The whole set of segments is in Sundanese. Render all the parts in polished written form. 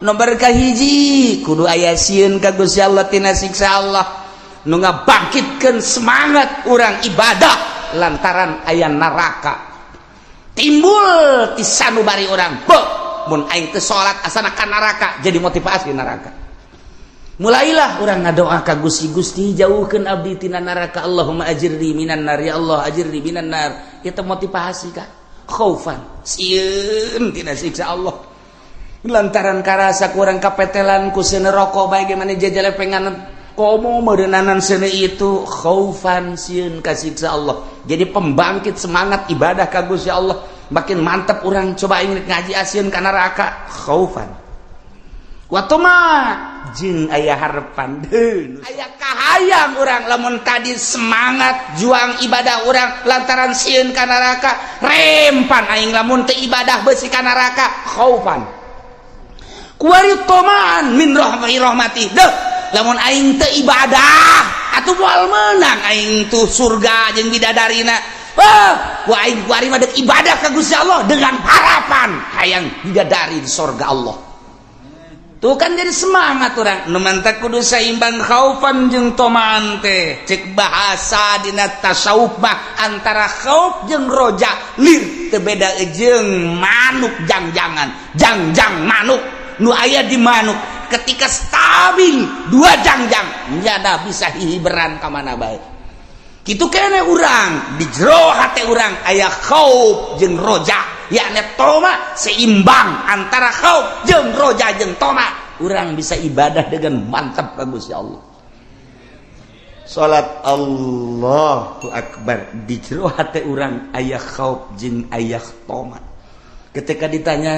Nomor kahiji kudu aya sieun ka Gusti Allah tina siksa Allah, nu ngabangkitkeun semangat urang ibadah lantaran aya neraka. Timbul ti sanubari urang, "Beuh, mun aing teu salat asana ka neraka." Jadi motivasi neraka, mulailah urang ngadoa ka Gusti, "Gusti, jauhkeun abdi tina neraka. Allahumma ajirni minan nar, ya Allah, ajirni minan nar." Itu motivasi ka khaufan, sieun tina siksa Allah, lantaran karasa kurang kapetelan ku seuneu rokok bae, gimana jajalepengan komo meureunanan seuneu itu. Khaufan, sieun ka siksa Allah, jadi pembangkit semangat ibadah ka Gusti Allah. Makin mantap urang, coba ingin ngaji asieun ka neraka, khaufan wa toma jeung aya harapan, aya kahayang urang. Lamun tadi semangat juang ibadah urang lantaran sieun ka neraka, rempan aing lamun teu ibadah beusi ka neraka, khaufan. Kuari tomaan min rahmati rahmati deh, lamun aing teu ibadah atuh moal meunang aing tuh surga jeung bidadarina. Wah, ku aing kuari mah deuk ibadah ka Gusti Allah dengan harapan hayang bidadari di sorga Allah. Tuh kan, jadi semangat urang. Nu mantak kudu saimbang khaufan jeung tomaan teh. Cek bahasa dina tasawuf mah, antara khauf jeung roja lir teu beda jeung manuk jangjangan. Jangjang manuk nu aya di manuk ketika stabil dua jangjang nyada bisa hihiberan ka mana bae. Kitu kene urang, di jero hate urang aya khauf jeung roja, yakni toma. Seimbang antara khauf jeung roja jeung toma, urang bisa ibadah dengan mantap ka Gusti Allah. Salat, Allahu akbar, di jero hate urang aya khauf jeung aya toma. Ketika ditanya,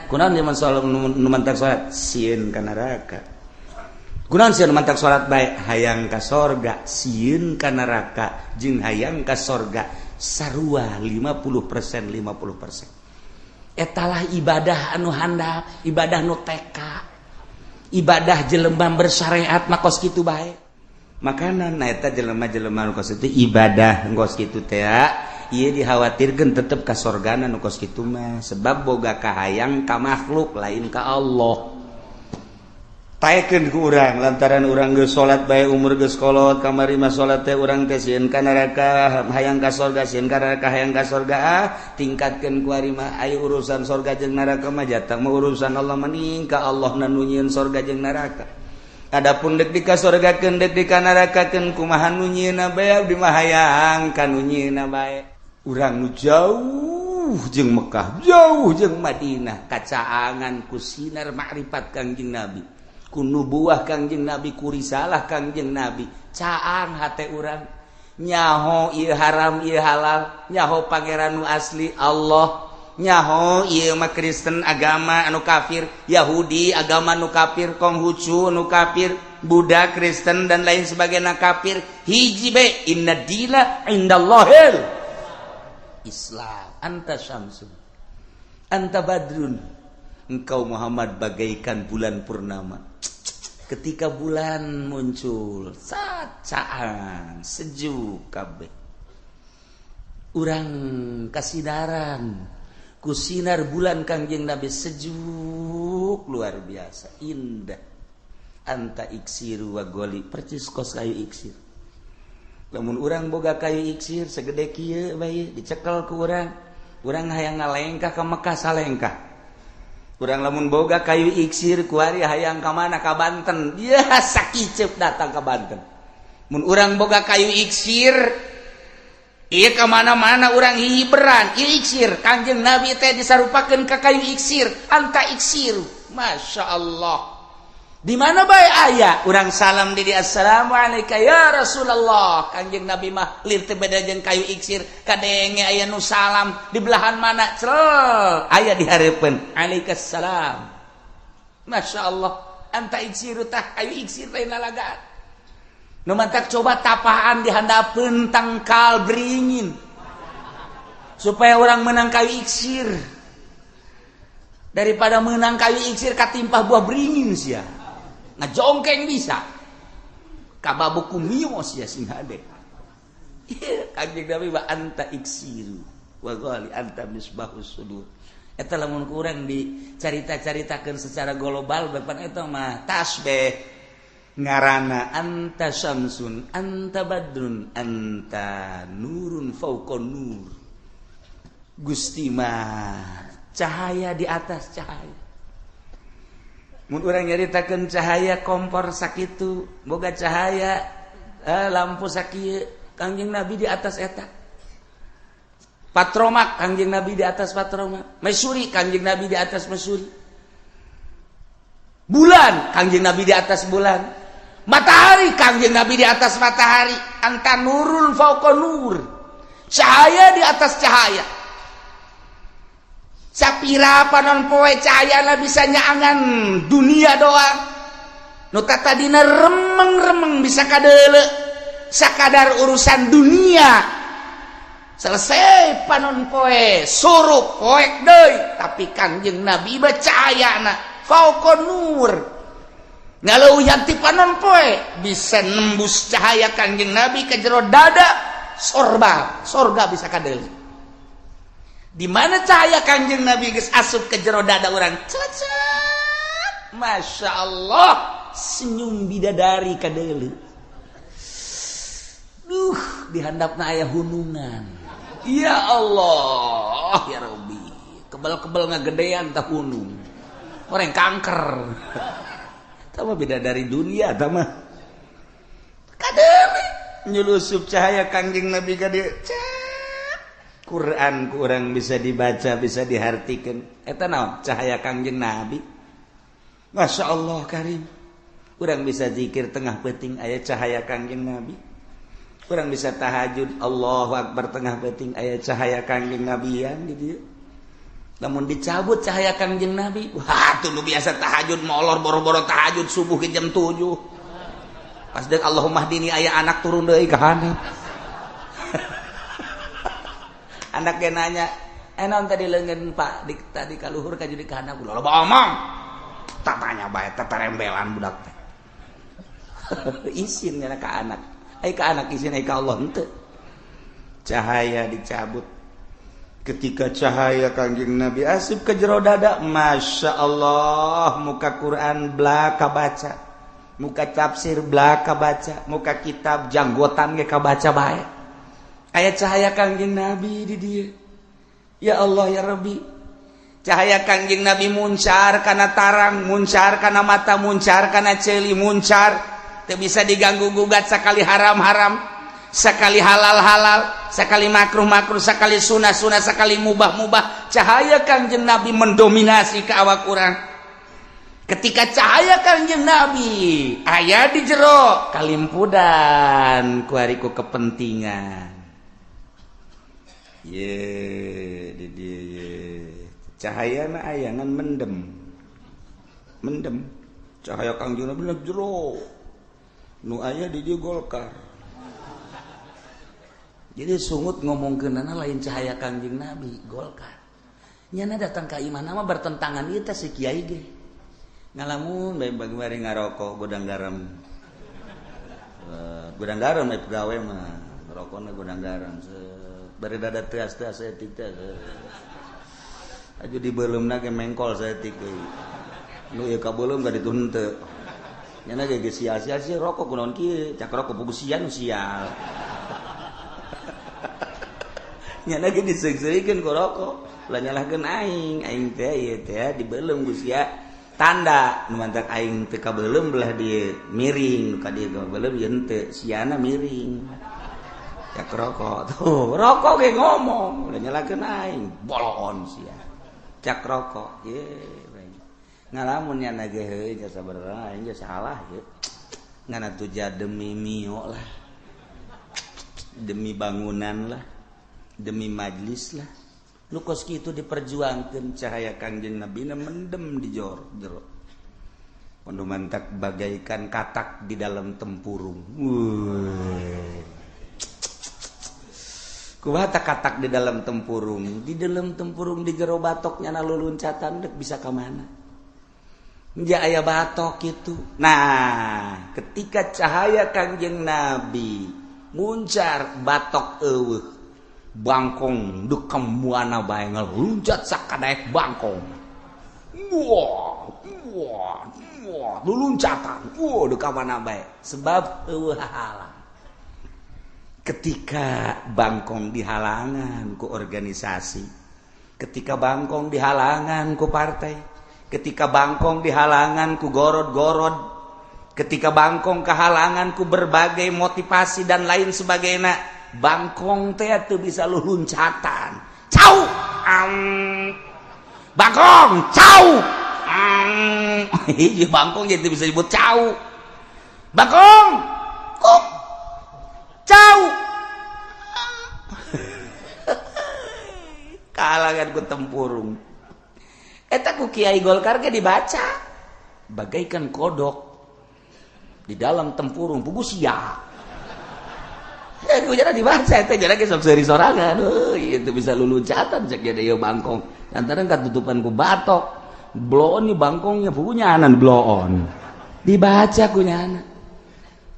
"Kunaon zaman salat nu mantak salat?" "Sieun ka neraka." "Kunaon sieun mantak salat bae?" "Hayang ka sorga." Sieun ka neraka jeung hayang ka sorga sarua 50% 50%. Etalah ibadah anu handap, ibadah nu TK, ibadah jelema bersyariat mah kos kitu bae. Makanan, nah, eta jelema-jelema nu kos itu ibadah kos kitu teh ieu dikhawatirkeun tetep ka sorgana nu kos kitu mah, sebab boga kahayang ka makhluk, lain ka Allah. Taekeun ku urang, lantaran urang geus salat bae, umur geus kolot kamari mah salat teh urang teh sieun ka neraka, hayang ka sorga, sieun ka neraka, hayang ka sorga. Ah, tingkatkeun ku ari mah, aya urusan sorga jeung neraka mah jatah mah urusan Allah, mending ka Allah nu nyieun sorga jeung neraka. Adapun dek di ka sorgakeun, dek di ka nerakakeun, kumaha nu nyieunna bae, abdi mah hayang ka nu nyieunna bae. Urang nu jauh jeung Mekah, jauh jeung Madinah, kacaangan ku sinar makrifat Kangjeng Nabi, ku nubuah Kangjeng Nabi, ku risalah Kangjeng Nabi, caang hate urang, nyaho ieu haram, ieu halal, nyaho pangeran nu asli Allah, nyaho ieu mah Kristen agama anu kafir, Yahudi agama nu kafir, Konghucu nu kafir, Buddha, Kristen, dan lain sebagainya kafir. Hiji be, inna dina indallahil Islam. Anta syamsun, anta badrun, engkau Muhammad bagaikan bulan purnama. Ketika bulan muncul saat caang sejuk kabeh urang, kasinaran ku sinar bulan Kangjeng Nabi, sejuk luar biasa indah. Anta iksiru wa goli, percis kos kayu iksir. Lamun urang boga kayu iksir segede kieu bae, dicekel ku urang, urang hayang ngalengkah ke Mekah, salengkah urang. Lamun boga kayu iksir kuari hayang ka mana, ka Banten, dia sakiceup datang ke Banten. Mun urang boga kayu iksir ieu, ka mana-mana urang hiberan. Ieu iksir, Kangjeng Nabi teh disarupakeun ka kayu iksir. Anta iksir, Masya Allah. Di mana bae aya urang salam di, "Assalamualaikum ya Rasulullah." Kanjeng Nabi mah lir teu beda jeung kayu iksir. Kadenge aya nu salam di belahan mana, cel aya di hareupeun, "Alaikassalam." Masya Allah. Anta iksiru, tah kayu iksir lain lalagaan. Nu mantak coba tapaan di handapeun tangkal beringin supaya orang menang kayu iksir, daripada menang kayu iksir katimpah buah beringin sia ngajongkeng, bisa kababu kumios ya sing hade. Kanjeng Nabi wa anta iksiru wa ghali anta misbahus sudur. Eta lamun kurang dicarita-caritakeun secara global depan eta mah tasbih ngarana anta syamsun anta badrun anta nurun fauqa nur. Gusti mah cahaya di atas cahaya. Mun urang nyaritakeun cahaya kompor sakitu, boga cahaya lampu sakieu, Kangjeng Nabi di atas eta. Patromak Kangjeng Nabi di atas patromak, Mesuri Kangjeng Nabi di atas mesuri. Bulan Kangjeng Nabi di atas bulan. Matahari Kangjeng Nabi di atas matahari. Anta nurun fauqa nur. Cahaya di atas cahaya. Sapira panon poe cahayana bisa nyaangan dunia doang. Nu tadina remeng-remeng bisa kadeuleu. Sakadar urusan dunia. Selesai panon poe surup poek deui, tapi Kangjeng Nabi mah cahayana fauqa nur. Ngaleuwihan ti panon poe bisa nembus cahaya Kangjeng Nabi ke jero dada sorba, sorga bisa kadeuleu. Di mana cahaya Kangjeng Nabi geus asup ke jero dada urang, cecet. Masya Allah, senyum bidadari kadeuleu. Duh, di handapna aya hunungan. Ya Allah, ya Rabbi. Kebal-kebal ngagedean tah hunung. Orang kanker. Tah mah beda dari dunia tah mah. Kadeuleu nyulusup cahaya Kangjeng Nabi ka dieu. Quran kurang bisa dibaca, bisa dihartikan. Eta naon? Cahaya Kangjeng Nabi. Masya Allah karim. Urang bisa zikir tengah peuting aya cahaya Kangjeng Nabi. Urang bisa tahajud Allahu Akbar tengah peuting aya cahaya Kangjeng Nabian di dieu. Lamun dicabut cahaya Kangjeng Nabi, wah tuh nu biasa tahajud molor boro-boro tahajud subuh ke jam 7. Pas deuk Allahumma hdini aya anak turun deui ka handap. Anaknya nanya, naon tadi leungeun Pak di tadi kaluhur ka jadi ka handap loba omong. Tak tanya bae teterembelan budak teh. Isin nya ka anak. Ai ka anak isin, ai ka Allah henteu. Cahaya dicabut. Ketika cahaya Kangjeng Nabi asup ke jero dada, Masya Allah, muka Quran belaka baca, muka tafsir belaka baca, muka kitab janggotan ge kabaca bae. Aya cahaya Kangjeng Nabi di dieu. Ya Allah ya Rabbi. Cahaya Kangjeng Nabi muncar kana tarang, muncar kana mata, muncar kana ceuli, muncar. Teu bisa diganggu gugat sakali haram-haram, sekali halal-halal, sekali makruh-makruh, sekali sunah-sunah, sekali mubah-mubah. Cahaya Kangjeng Nabi mendominasi ke awak urang. Ketika cahaya Kangjeng Nabi aya di jero kalimpudan kuariku kepentingan. Ye, di dieu ye. Cahayana aya ngan mendem. Mendem. Cahaya Kangjeng Nabi na jero. Nu aya di dieu Golkar. Jadi sungut ngomongkeunana lain cahaya Kangjeng Nabi, Golkar. Nyana datang ka imah mah bertentangan ieu teh si kiai ge. Ngalamun bae bari ngarokok Gudang Garam. Gudang Garam we pagawe mah, rokona Gudang Garam. Bari dada teas-teas saeutik teh. Aju dibeuleumna ge mengkol saeutik deui. Nu ieu kabeuleum ka ditu henteu. Nyana ge geus sia-sia sih rokok kunaon kieu, cak rokok pugusian sial. Nyana ge diseung-seurikeun ku rokok, ulah nyalahkeun aing, aing teh ieu teh dibeuleum ku sia. Tanda nu mantak aing teu kabeuleum belah dieu miring, nu ka dieu kabeuleum ieu henteu, siana miring. Cak rokok tuh, rokok ge ngomong, ulah nyalahkeun aing, boloon sia. Cak rokok, ye ngalamun nyana ge heuy sabarana aing ge salah ye. Ngan atuh demi mio lah, demi bangunan lah, demi majlis lah. Nu kos kitu diperjuangkeun cahaya Kangjeng Nabi na mendem di jero. Pandu mantak bagaikan katak di dalam tempurung. Wuih. Kumaha katak di dalam tempurung? Di dalam tempurung di jero batok nyana luluncatan dek bisa ka mana? Ja aya batok gitu. Nah, ketika cahaya Kangjeng Nabi muncar batok eueuh. Bangkong dek muana bae ngeluncat sakadaek bangkong. Wah, wah, wah, luluncatan. Wah, dek mana bae. Sebab eueuh halang. Ketika bangkong dihalangan ku organisasi, ketika bangkong dihalangan ku partai, ketika bangkong dihalangan ku gorod-gorod, ketika bangkong kehalangan ku berbagai motivasi dan lain sebagainya, bangkong teh teu bisa luluncatan. Cau! Ang. Bangkong, cau! Ang. Hiji bangkong jadi bisa disebut cau. Bangkong! Kok cau! Kahalangan ku tempurung. Eta ku Kiai Golkar ge dibaca bagaikan kodok di dalam tempurung pugu sia. Ku jara dibaca eta jara ge sok seuri sorangan. Euy, itu bisa luluncatan cek jadi ieu bangkong. Lantaran katutupan ku batok. Bloon nih bangkongnya pugu nyanan bloon. Dibaca ku nyana.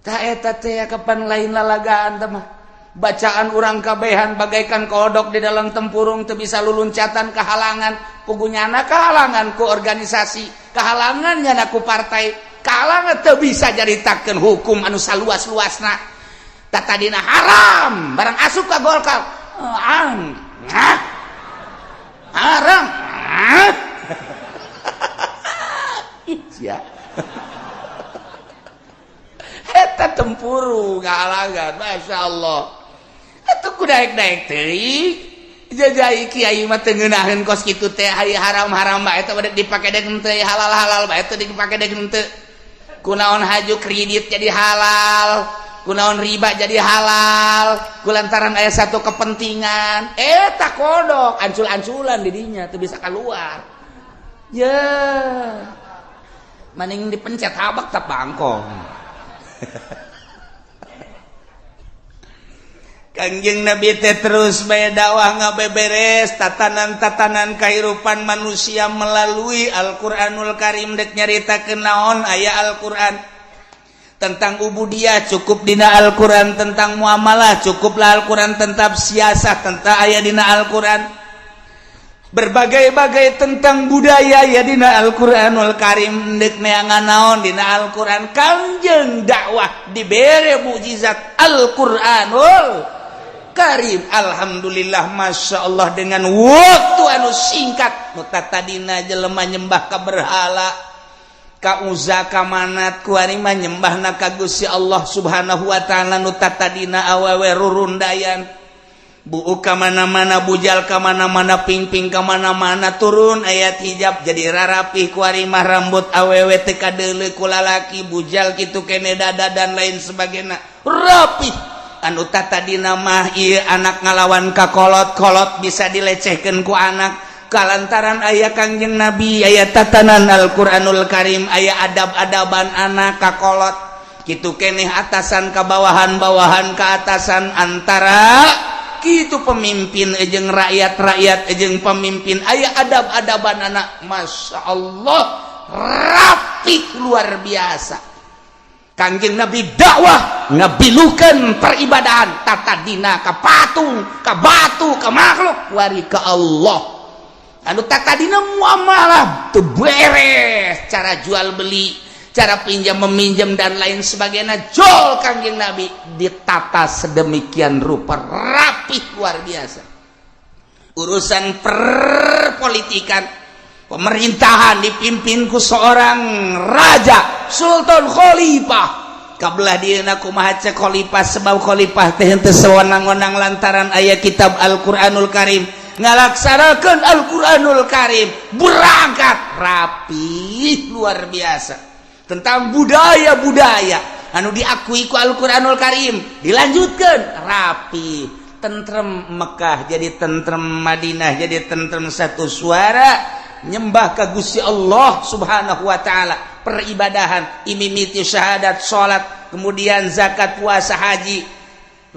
Tah eta teh kapan lain lalagaan teh mah. Bacaan urang kabehan bagaikan kodok di dalam tempurung teu bisa luluncatan kehalangan pugu nyana kehalangan ku organisasi, kehalangan nyana ku partai, kehalangan teu bisa jaritakeun hukum anu saluas-luasna. Tatadina haram barang asup ka Golkar. Ang, haram. Sia. Eta tempurung kehalangan, Masya Allah. Atuh ku daek-daek teuing. Jajai kiai mah teu ngeunaheun kos kitu teh, haram-haram bae eta dipake deuk henteu, halal-halal bae eta dipake deuk henteu. Kunaon haju kredit jadi halal, kunaon riba jadi halal, kulantaran aya satu kepentingan. Eta kodok ancul-anculan di dinya teu bisa keluar. Ya. Maning dipencet habak tak bangkong. Kangjeng Nabi teh terus bae dakwah ngabeberes tatanan-tatanan kehidupan manusia melalui Al-Qur'anul Karim. Dek nyaritakeun naon aya Al-Qur'an tentang ubudiyah cukup dina Al-Qur'an, tentang muamalah cukuplah Al-Qur'an, tentang siasah tentang aya dina Al-Qur'an, berbagai-bagai tentang budaya ya dina Al-Qur'anul Karim. Dek neangan naon dina Al-Qur'an. Kangjeng dakwah dibere mukjizat Al-Qur'anul Karim. Alhamdulillah, Masya Allah, dengan waktu anu singkat nu tadina jelema nyembah ka berhala, ka Uza, ka Manat, kuari mah nyembahna ka Gusti Allah Subhanahu wa taala. Nu tadina awewe rurundayan buuk ka mana-mana, bujal ka mana-mana, pingping ka mana-mana, turun ayat hijab jadi rarapih. Kuari mah rambut awewe teu kadeuleu ku lalaki, bujal kitu kene dada dan lain sebagainya rapih. Anu tadina mah ieu anak ngalawan ka kolot-kolot bisa dilecehkeun ku anak, kalantaran aya Kangjeng Nabi, aya tatanan Al-Qur'anul Karim, aya adab-adaban anak ka kolot kitu keneh, atasan ka bawahan, bawahan ka atasan, antara kitu pemimpin jeung rakyat, rakyat jeung pemimpin aya adab-adaban anak. Masya Allah, rapih luar biasa. Kangjeng Nabi dakwah ngabilukeun peribadahan tatadina ka patung, ka batu, ka makhluk, wari ka Allah. Anu tatadina muamalah teu beres, cara jual beli, cara pinjam meminjam dan lain sebagainya, jol Kangjeng Nabi ditata sedemikian rupa rapih luar biasa. Urusan perpolitikan, pemerintahan dipimpin ku seorang raja, sultan, khalifah. Kabelah dieuna kumaha cek khalifah, sebab khalifah teh henteu sewenang-wenang lantaran aya kitab Al-Qur'anul Karim, ngalaksanakeun Al-Qur'anul Karim, berangkat rapih luar biasa. Tentang budaya-budaya anu diakui ku Al-Qur'anul Karim dilanjutkan rapi, tentrem Mekah jadi tentrem, Madinah jadi tentrem, satu suara nyembah ka Gusti Allah Subhanahu wa taala. Peribadahan imimiti syahadat, salat, kemudian zakat, puasa, haji,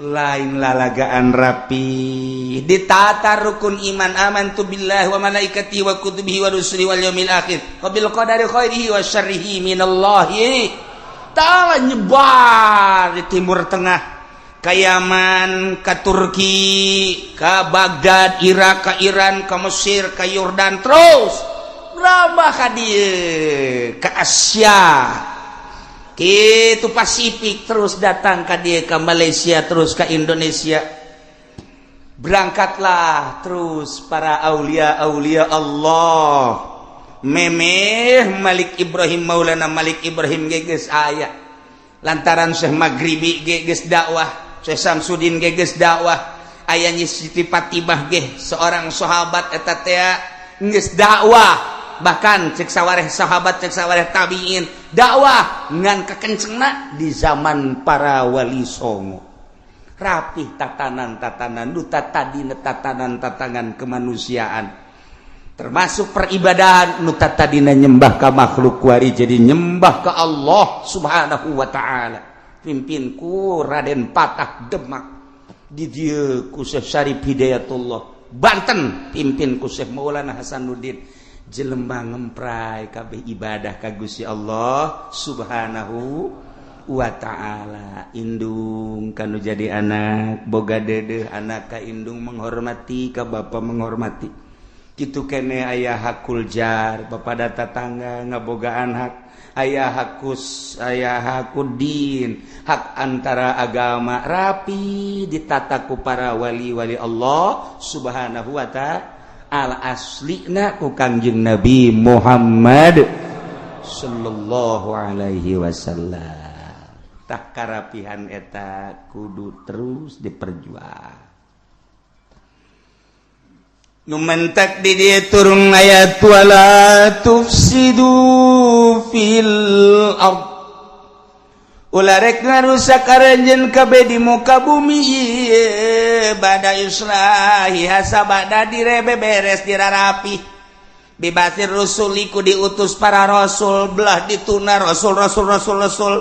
lain lalagaan, rapi ditata rukun iman, amantu billahi wa malaikatihi wa kutubihi wa rusulihi wal yaumil akhir wa bil qadari khairihi wa syarrihi minallahi ta'ala. Nyebar di Timur Tengah. ka Yaman, ka Turki, ka Baghdad, Irak, ka Iran, ka Mesir, ka Yordan, terus berambah ka dieu, ka Asia itu Pasifik, terus datang ka dieu, ke Malaysia, terus ke Indonesia. Berangkatlah terus para aulia aulia Allah. Memeh Malik Ibrahim, Maulana Malik Ibrahim geges aya, lantaran Syekh Maghribi geges dakwah, Syekh Samsudin geges dakwah, aya Nyi Siti Fatimah ge seorang sahabat eta teh geus dakwah. Bahkan cek sawareh sahabat, cek sawareh tabiin, dakwah ngan kekencengna di zaman para wali songo. Rapih tatanan-tatanan duta tadi, tatanan-tatanan kemanusiaan, termasuk peribadahan. Nu tadina nyembah ka makhluk, kuari jadi nyembah ke Allah Subhanahu wa taala. Pimpin ku Raden Patah Demak, di dieu ku Syekh Syarif Hidayatullah Banten, pimpin ku Syekh Maulana Hasanuddin. Jelema ngempray kabeh ibadah ka Gusti Allah Subhanahu wa taala. Indung kanu jadi anak boga dedeh, anak ka indung menghormati, ka bapa menghormati. Kitu kene aya hakul jar, bapak tetangga ngabogaan hak, aya hakus, aya hakudin, hak antara agama, rapi ditata ku para wali-wali Allah Subhanahu wa ta'ala, aslina ku Kangjeng Nabi Muhammad sallallahu alaihi wasallam. Tah, karapihan eta kudu terus diperjuang. Nu mentak di dieu turun ayat wala tufsidu fil ard, ulah rek ngarusak aranjeun kabeh di muka bumi ieu, bada islahiha, sabada direbe beres, dirarapi, biba'tsir rusuli, ku diutus para rasul. Belah dituna rasul, rasul, rasul, rasul.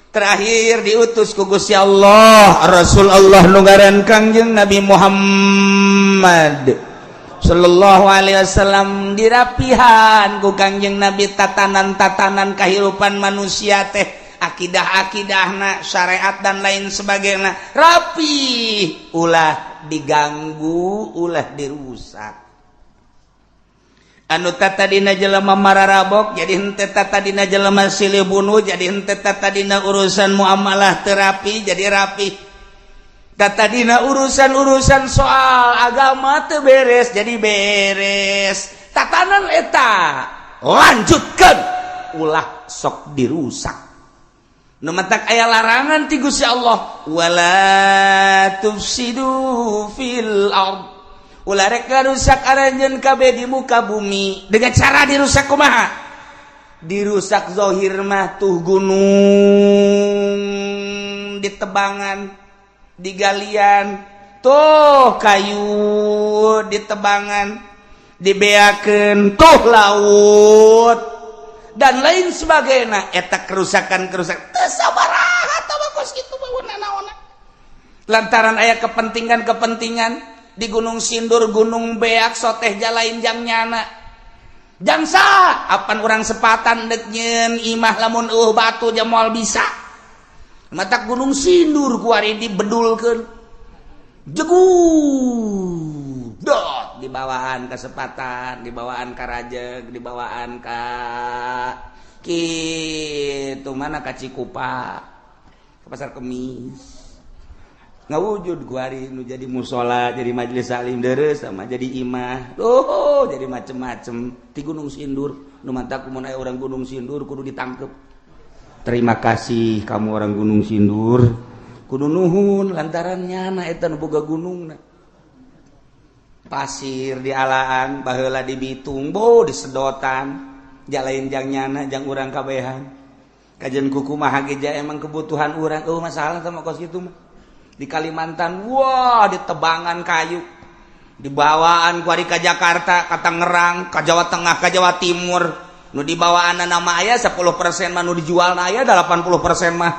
Terakhir diutus ku Gusti Allah Rasul Allah nu ngaran Kangjeng Nabi Muhammad sallallahu alaihi wasallam. Dirapihan ku Kangjeng Nabi tatanan-tatanan kehidupan manusia teh, akidah-akidahna, syariat dan lain sebagainya, rapi, ulah diganggu, ulah dirusak. Anu tadina jelema mararabok jadi henteu, tadina jelema silih bunuh jadi henteu, tadina urusan muamalah terapi jadi rapi, tadina urusan-urusan soal agama teu beres jadi beres. Tatanan eta lanjutkan, ulah sok dirusak. Nu matak aya larangan ti Gusti Allah, wala tufsidu fil ard, ulah rek ngarusak aranjeun kabeh di muka bumi. Dengan cara dirusak kumaha? Dirusak zohir mah tuh gunung ditebangan, digalian, tuh kayu ditebangan, dibeakeun, tuh laut dan lain sebagainya. Eta kerusakan kerusakan teu sabaraha kos kitu mah, lantaran aya kepentingan-kepentingan di Gunung Sindur, Gunung Beak, soteh jalain jang nyana jangsa. Apan orang sepatan dek nyeun imah, lamun batu moal bisa. Matak Gunung Sindur kuari dibedulkeun jegu dot, dibawaan kesempatan, dibawaan ka Rajeg, dibawaan ka kitu mana, ka Cikupa, ke Pasar Kemis. Ngawujud kuari nu jadi musola, jadi majelis salim deres, sama jadi imah. Oh, jadi macem-macem di Gunung Sindur. Nu mantak mun aya orang Gunung Sindur kudu ditangkep. Terima kasih kamu orang Gunung Sindur, kudu nuhun, lantaran nyana eta nu boga gunungna. Pasir di alaan baheula di Bitung, bo disedotan jalain jang nyana, jang urang kabehan. Kajian kuku mah ge emang kebutuhan urang. Oh, masalah sama kos itu mah. Di Kalimantan, wah, di tebangan kayu dibawaan kuari ke Jakarta, ke Tangerang, ke Jawa Tengah, ke Jawa Timur. Nu dibawaan nama aya 10% mah, nu dijual aya 80% mah.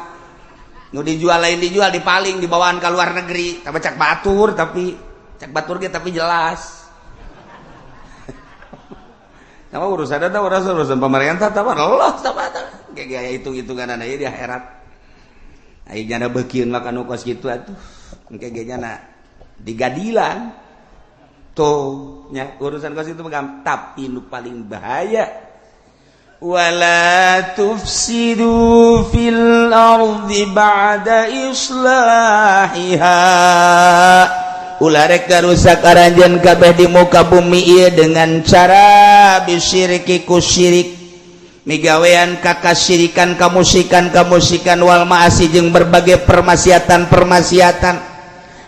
Nu dijual lain dijual, dipaling dibawaan ke luar negeri. Tapi cak batur, tapi cak batur ge tapi jelas nama urusan ada urusan urusan pemerintah, tapi Allah sama kayak hitung hitungan aja di akhirat. Ai nyana beukieun mah kanu kos kitu atuh. Engke ge nyana digadilan. Tuh nya urusan kos itu mah, tapi nu paling bahaya wala tufsidu fil ardi ba'da islahiha, ulah rek garusak aranjeun kabeh di muka bumi ieu dengan cara bisyiriki, ku syirik, migawean kakasirikan, kamusikan kamusikan, wal ma'asi, jeung berbagai permaksiatan permaksiatan.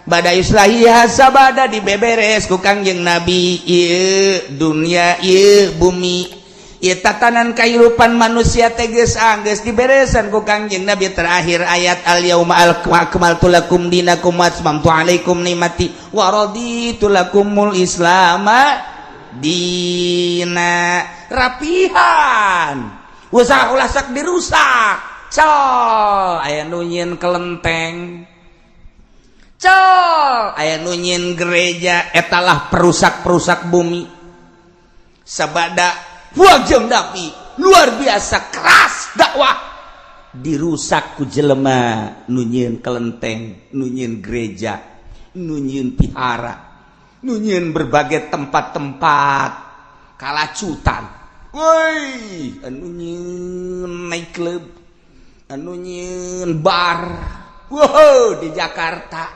Bada islahiha, sabada dibeberes ku Kangjeng Nabi ieu dunia, ieu bumi, ieu tatanan kehidupan manusia teges anggeus diberesan ku Kangjeng Nabi. Terakhir ayat al yauma akmaltu lakum dinakum wa atmamtu alaikum nikmati wa raditu lakumul islama dina. Rapihan, usaha ulah sok dirusak. Col aya nu nyieun kelenteng, col aya nu nyieun gereja, etalah perusak-perusak bumi. Sabada wajeng Nabi luar biasa keras dakwah, dirusak ku jelema nu nyieun kelenteng, nu nyieun gereja, nu nyieun pihara, nu nyieun berbagai tempat-tempat kalacutan. Woi, anu nyieun night club, anu nyieun bar. Wow, di Jakarta.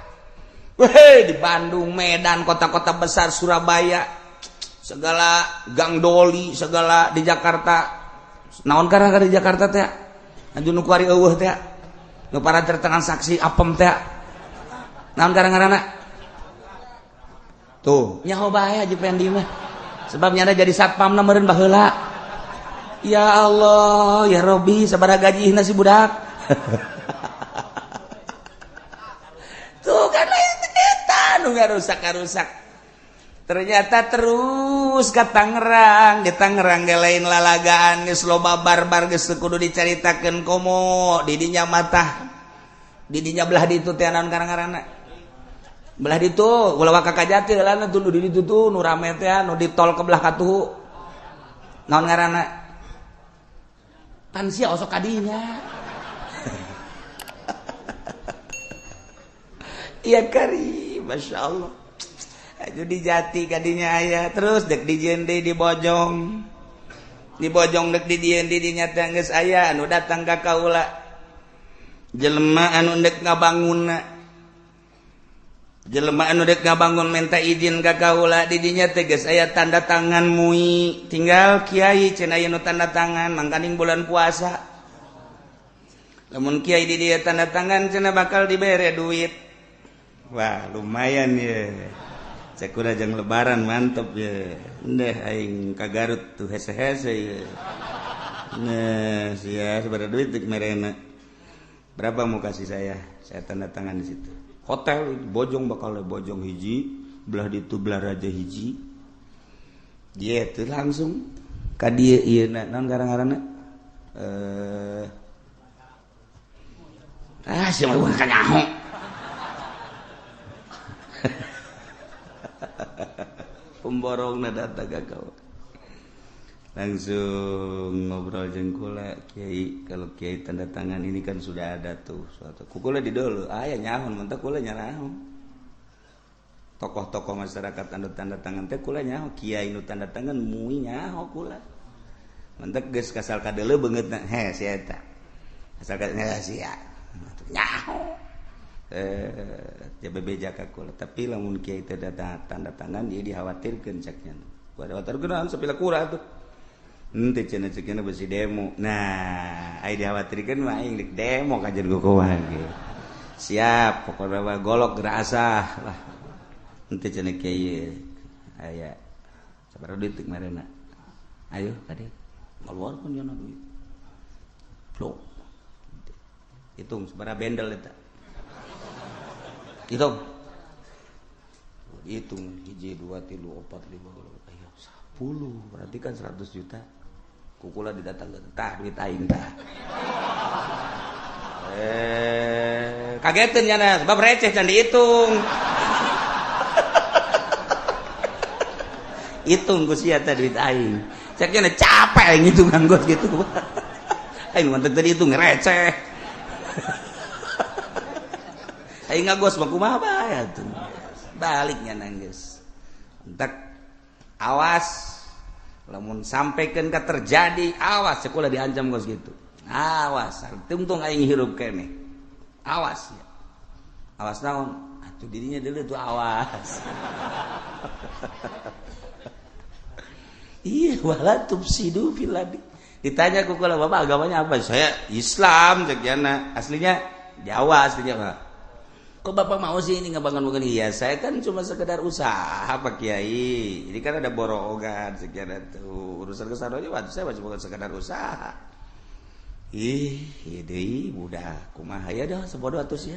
Weh, di Bandung, Medan, kota-kota besar, Surabaya, segala gang doli segala di Jakarta. Naon karena di Jakarta teh anu nu kuari eueuh teh, nu para tertransaksi apem teh, naon karena tuh nyaho bae aja Pendi mah, sebabnya ada jadi satpam na meureun baheula. Ya Allah ya Robi, sabaraha gajihna si budak tuh kan lain eta nu ngarusak-rusak. Ternyata terus ke Tangerang, di Tangerang ge lain lalagaan, geus loba barbar, geus kudu dicaritakeun. Komo didinya matah, didinya belah ditu teh, naon karang-karangna belah ditu, ulah ka Kajati heula tuh, nu di ditu tuh nu rame teh, nu di tol ke belah katuhu, naon ngaranna? Pan sia osok kadinya. Iya kari, Masya Allah. Aju di Jati kadinya aya, terus dek di jende di Bojong, di Bojong dek di dieun di dinya teh geus aya anu datang ka kaula, jelema anu dek ngabangunna, jelema anu dek ngabangun minta izin ka kaula. Di dinya teh geus aya tanda tangan MUI, tinggal kiai cenah aya nu tanda tangan mangkaning bulan puasa. Lamun kiai di dieu tanda tangan cenah bakal dibere duit. Wah, lumayan ya. Cek jang lebaran mantep ya. Ndeh aing ka Garut tuh hese-hese ya. Nah, sia sabaraha duit dek merena. Berapa mau kasih saya? Saya tanda tangan di situ. Hotel Bojong bakal Bojong hiji, belah ditu belah raja hiji. Dia tuh langsung ka dieu ieu naon garang-garana? Ah, sia mah kanyaho. Pemborong datang ke kau, langsung ngobrol jeung kula, "Kiai, kalau kiai tanda tangan ini kan sudah ada tuh suatu kukula di dulu aya nyahun mentak kula nyaraho tokoh-tokoh masyarakat anu tanda tangan teh kula nyaho, kiai nu tanda tangan MUI nyaho kula, mentak geus kasal kadeuleu beungeutna he si eta asal ka sia nyaho." Bebeja ka kula, tapi lamun kiai teh tanda tangan dia dikhawatirkeun ceknya. Khawatirkeun sapila kura tuh henteu cenah, ceknya besi demo. Nah, ai dikhawatirkeun mah aing dek demo kajen kukumaha ge siap, pokokna mah golok gerasah lah. Henteu cenah kiai, aya sabaraha duit marena, ayo kade ngaluarkeun nya duit. Plok, hitung sabaraha bendel eta, hitung, hitung, hiji, dua, tilu, opat, lima, ayo 10, berarti kan 100 juta. Kukula didatang tah duit aing tah. Kagetin ya, sebab receh can dihitung. Hitung ku sia teh duit aing. Ceknya capek aing hitungan gua gitu. Aing mantep tadi hitung receh. Aing ngagos mah kumaha bae atuh. Baliknya nangis. Entak awas lamun sampaikan ka terjadi, awas sekolah diancam gos gitu. Awas, tungtung aing hirup keneh. Awas ya. Awas naon? Atuh dirinya dulu tuh awas. Iya, wala tufsidu fil ardi. Ditanya ku kula, "Bapak agamanya apa?" "Saya Islam," cek jana. Aslinya Jawa aslinya, Pak. Kok Bapak mau sih ini ngebangun-bangun? Iya, saya kan cuma sekedar usaha, Pak Kiai. Ini kan ada borongan sekian itu. Urusan ke sana aja, saya cuma sekedar usaha. Ih, deui budak kumaha ya dah sebodoh atuh ya.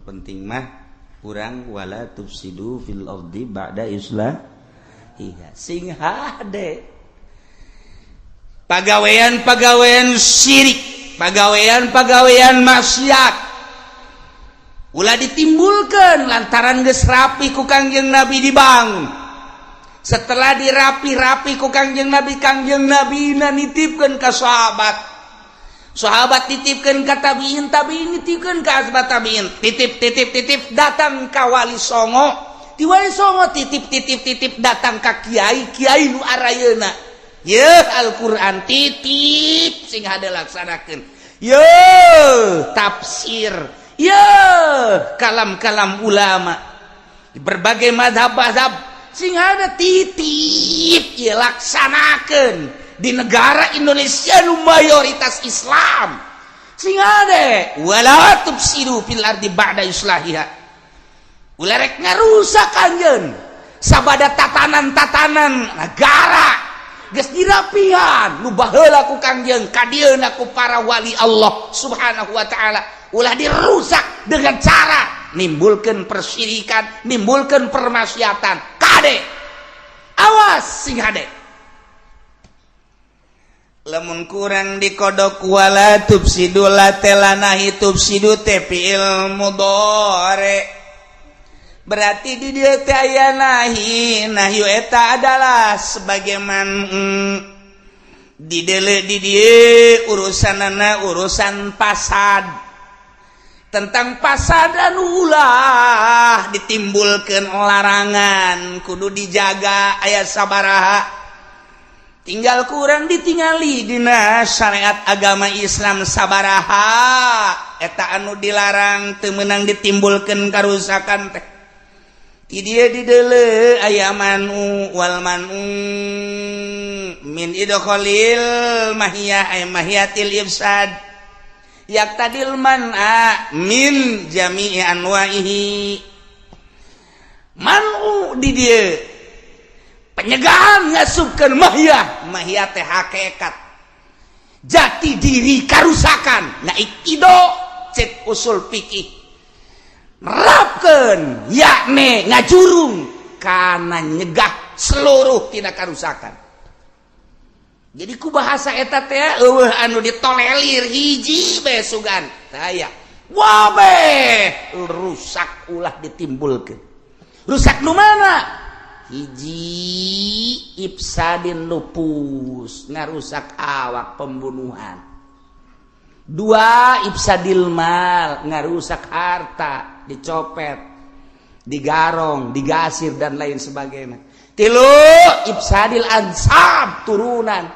Penting mah urang wala tufsidu fil ardi ba'da islah. Iya, sing hade. Pagawean-pagawean syirik, pagawean-pagawean maksiat ulah ditimbulkan lantaran geus rapi ku Kangjeng Nabi dibangun. Setelah dirapi-rapi ku Kangjeng Nabi, Kangjeng Nabi nitipkeun ka sahabat. Sahabat titipkeun ka tabiin, tabiin nitipkeun ka asbat tabiin. Titip titip titip datang ka Wali Songo. Di Wali Songo titip titip titip datang ka kiai, kiai nu arayeuna. Ye Al-Qur'an titip sing hade laksanakeun. Ye tafsir, ye kalam-kalam ulama di berbagai mazhab-mazhab sing hade titip ye laksanakeun. Di negara Indonesia nu mayoritas Islam sing hade wala tufsidu fil ardi ba'da islahiha. Ulah rek ngarusak anjeun sabada tatanan-tatanan negara geus dirapihan nu baheula ku Kangjeng kadieuna ku para wali Allah Subhanahu wa taala, ulah dirusak dengan cara nimbulkeun persyirikan, nimbulkeun permaksiatan. Kade awas sing hade lamun kurang dikodok wala tufsidu la telanahi tufsidu teh fi'il mudhari. Berarti di dieu teh aya nahi, nahyu eta adalah sebagaimana di dele di dieu urusanana urusan pasad. Tentang pasad anu ulah ditimbulkeun larangan, kudu dijaga aya sabaraha. Tinggal kurang ditingali dina syariat agama Islam sabaraha eta anu dilarang teu meunang ditimbulkeun karusakan teh. Di dieu di deuleu aya manu wal manu min idkhalil mahiyah ay mahiyatil ifsad yaqtadil man'a min jami'i anwa'ihi. Manu di dieu penyegahan ngasupkeun mahiyah, mahiyah teh hakikat jati diri karusakan. Nah ikido cek usul fikih nerapkeun yakni ngajurung kana nyegah seluruh tina karusakan. Jadi ku bahasa eta teh eueuh anu ditolelir hiji bae sugan taya wabeh rusak ulah ditimbulkeun. Rusak nu mana? Hiji ifsadin nufus, ngarusak awak, pembunuhan. Dua ifsadil mal, ngarusak harta, dicopet, digarong, digasir dan lain sebagainya. Tilu ifsadil ansab, turunan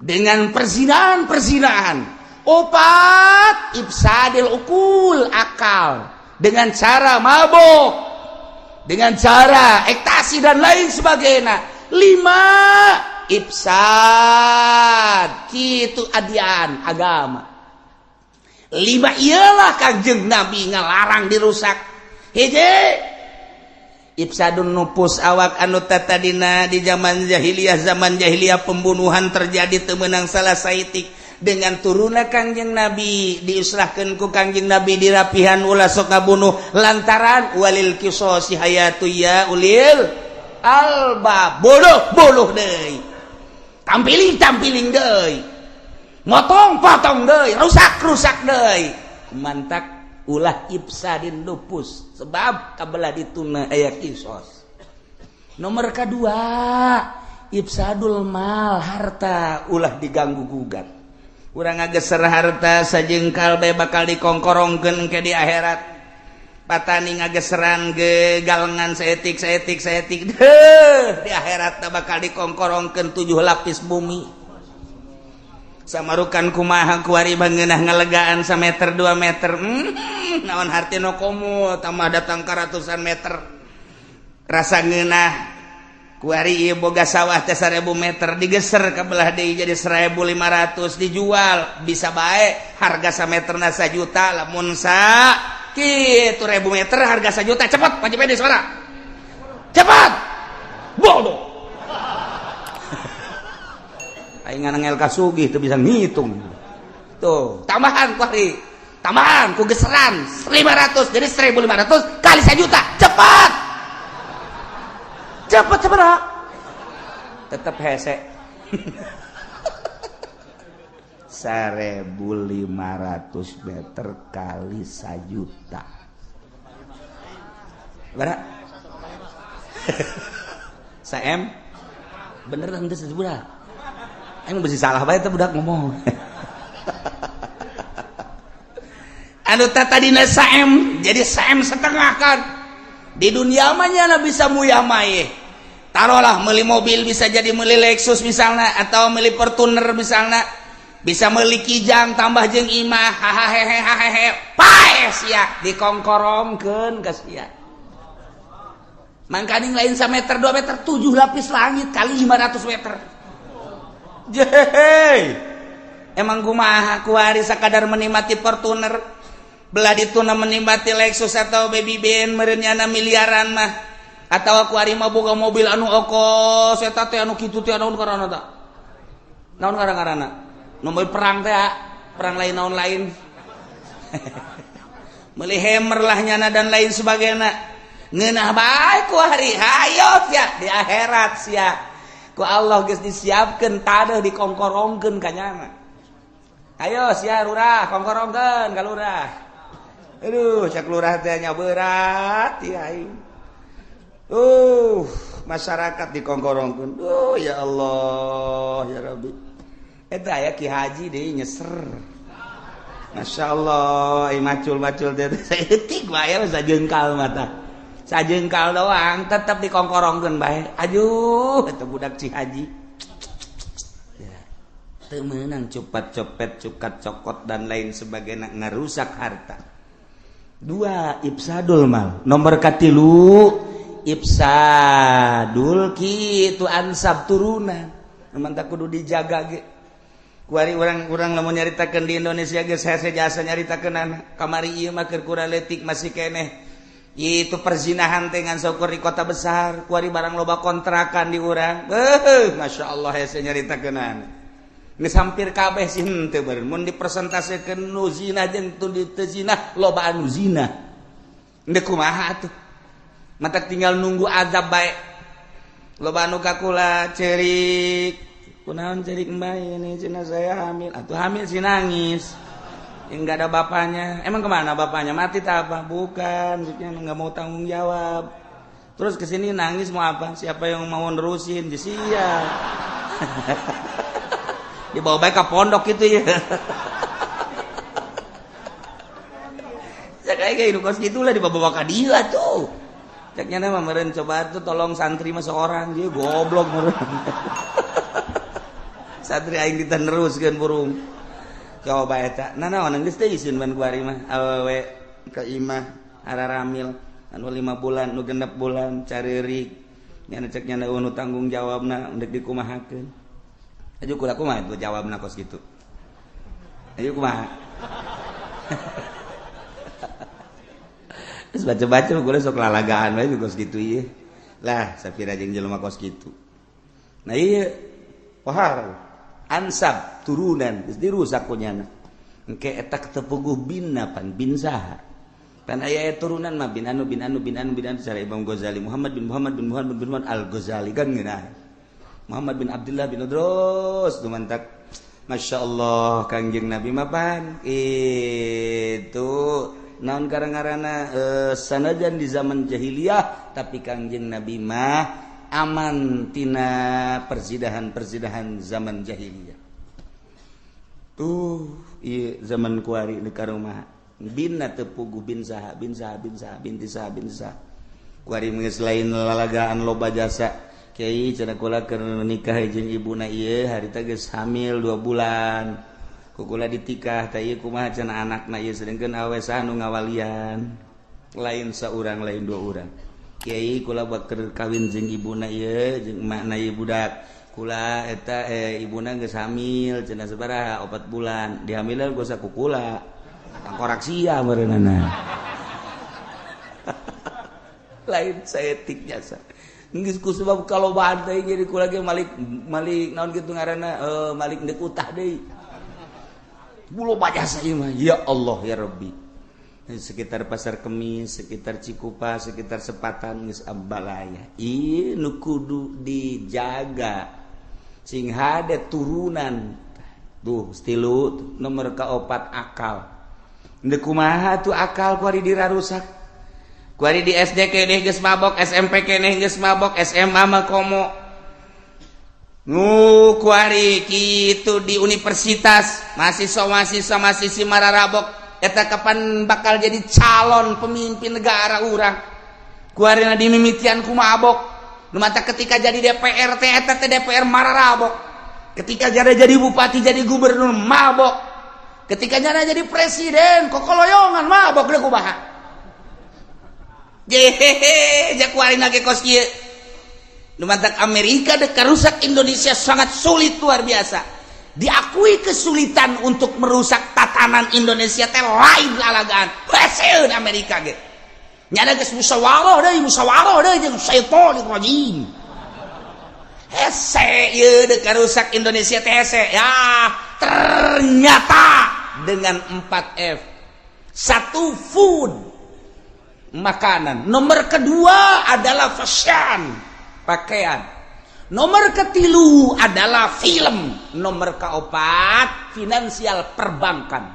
dengan perzinahan-perzinahan. Opat ifsadil ukul, akal dengan cara mabok, dengan cara ekstasi dan lain sebagainya. Lima ifsad kitu adian agama. Lima ialah Kangjeng Nabi ngalarang dirusak. Hiji ifsadun nufus, awak anu tatadina di zaman jahiliyah, zaman jahiliyah pembunuhan terjadi teu meunang salah saitik. Dengan turunna Kangjeng Nabi diislahkeun ku Kangjeng Nabi dirapihan ulah sok ngabunuh lantaran walil qisasi hayatu ya ulil alba. Bodoh bunuh deui, tampiling tampiling deui, motong potong deui, rusak rusak deui. Mantak ulah ifsadin nufus sebab kabelah dituna aya kisos. Nomor kedua ifsadul mal, harta ulah diganggu gugat. Urang ngageser harta sajengkal bae bakal dikongkorongkeun ke di akhirat. Patani ngageseran ge galengan saeutik saeutik saeutik deuh di akhirat bakal dikongkorongkeun 7 lapis bumi. Samarukan kumaha kuari bangeunah ngalegaan sameter 2 meter. Naon hartina komo tambah datang ka ratusan meter. Rasa ngeunah kuari ieu boga sawah teh 1000 meter digeser ka belah deui jadi 1500 dijual bisa bae harga sameterna 1 juta lamun sa kitu 1000 meter harga 1 juta cepat Pak Cipede suara cepat bodoh aing nganangel ka sugih teu bisa ngitung tuh tambahan kuari tambahan ku geseran 500 jadi 1500 kali 1 juta cepat cepat cepat tetap hese 1500 meter kali 1 juta berapa? Saem bener henteu sebudak aing besi salah bae teh budak ngomong anu tadina saem jadi saem setengah kan di dunia mah nya bisa muyah maye taruhlah meuli mobil bisa jadi meuli Lexus misalnya atau meuli Fortuner misalnya bisa meuli Kijang tambah jeung imah hahaha pae sia dikongkorongkeun ka sia mangkaning lain sameter 2 meter 7 lapis langit kali 500 meter jehe emang kumaha kuari sakadar menikmati Fortuner belah dituna menikmati Lexus atau Baby Ben meureun miliaran mah atau kuari mah boga mobil anu okos eta teh anu kitu teh naon karana ta naon karana nomor perang teh perang lain naon lain meuli Hammer lah nyana dan lain sebagainya ngeunah bae ku hari hayo sia di akhirat sia ku Allah geus disiapkeun tadeuh dikongkorongkeun ka nyana ayo sia lurah kongkorongkeun ka lurah aduh cak lurah teh nya berat ya aing masyarakat dikongkorongkeun ya Allah ya Rabbi eta aya Ki Haji deui nyeser Masya Allah ai macul-macul teh saeutik bae sajengkal mata sajengkal doang tetep dikongkorongkeun bae aduh eta budak Ci Haji ya teu meunang cepat copet cukat cokot dan lain sebagainya ngarusak harta. Dua ifsadul mal nomor katilu ifsadul kitu ansab turunan mantap kudu dijaga ge kuari urang-urang lamun nyaritakeun di Indonesia geus hese jasa nyaritakeun anak kamari ieu mah keur kurang leutik masih keneh itu perzinahan teh ngan saukur di kota besar kuari barang loba kontrakan di urang Masya Allah hese nyaritakeun anak geus hampir kabeh sih henteu beureun mun dipresentasekeun nu zina jeung teu zina loba anu zina Ndek kumaha atuh mata tinggal nunggu azab bae loba anu kakula cerik kunaon cerik mbak ini cina saya hamil atau hamil si nangis enggak ada bapaknya emang kemana bapaknya mati tak apa bukan maksudnya nggak mau tanggung jawab terus kesini nangis mau apa siapa yang mau nerusin sia dibawa baik ke pondok gitu ya. Ya kayak hidup kos gitulah dibawa ke dia tuh. Ceknya nama meren coba tuh tolong santri mah seorang dia goblok meren. Santri aing diteneruskeun burung. Coba eta. Nah naon geus teh isin ban kuari mah awewe ka imah araramil anu 5 bulan nu 6 bulan careurik. Nya ceknya nu tanggung jawabna ndek dikumahakeun. Ayo kula kumaha itu jawabna kos kitu. Ayo kumaha. Terus baca-baca gue sok lalagaan wae kos kitu ieu. Lah sapira jeung jelema kos kitu. Nah ieu wahar ansab turunan geus dirusak ku nyana. Engke eta tepuguh binna pan bin saha. Pan aya turunan mah bin anu bin anu bin anu bin anu cara Imam Ghazali Muhammad bin Muhammad bin Muhammad bin Muhammad Al-Ghazali kan ngeunah. Muhammad bin Abdullah bin Udrus dumantak Masya Allah Kangjeng Nabi mapan itu naon karang-karana sanajan di zaman jahiliyah tapi Kangjeng Nabi mah aman tina perzidahan-perzidahan zaman jahiliyah tuh iya zaman kuari di karumah Binna teu puguh bin saha bin saha bin saha binti saha bin saha. Kuari geus lain lalagaan loba jasa. Kiai, cenah, kula keur nikah jeung ibuna ieu harita geus hamil 2 bulan. Ku kula ditikah tah ieu kumaha cenah anakna ieu, sedengkeun awe saha nu ngawalian? Lain saurang, lain dua urang. Kiai, kula bakal kawin jeung ibuna ieu, jeung emakna ieu budak. Kula eta ibuna geus hamil cenah sabaraha? 4 bulan. Dihamilna geus ku kula. Tangkorak sia meureunana. Lain saeutik jasa. Geus ku sebab kalau teh jadi kula ge malik malik naon kitu ngaranna, malik deuk utah deui. Loba jasa ieu mah, ya Allah ya Rabbi. Sekitar Pasar Kemis, sekitar Cikupa, sekitar Sepatan geus abalaya. Ieu nu kudu dijaga. Sing hade turunan. Tuh, stilu nomor kaopat, akal. Ndek kumaha tuh akal kuari dirarusak? Kuari di SD keneh geus mabok, SMP keneh geus mabok, SMA mah komo. Nu kuari kitu di universitas, mahasiswa-mahasiswa mahasiswi mararabok, eta kapan bakal jadi calon pemimpin negara urang? Kuari na dimimitian ku mabok. Nu mata ketika jadi DPR teh, eta teh DPR mararabok. Ketika jadi bupati, jadi gubernur, mabok. Ketika jadi presiden, kokoloyongan mabok deh, kumaha? Jehehe, kuari lagi kos kieu. Nu matak Amerika dek rusak Indonesia sangat sulit, luar biasa. Diakui kesulitan untuk merusak tatanan Indonesia teh lain lalagaan. Haseun Amerika ge. Nyana geus musyawarah deui, musyawarah deui jeung syaitonir rajim. Hese ieu dek rusak Indonesia teh hese. Ya, ternyata dengan 4F. Satu, food, makanan. Nomor kedua adalah fashion, pakaian. Nomor ketilu adalah film. Nomor keempat finansial, perbankan.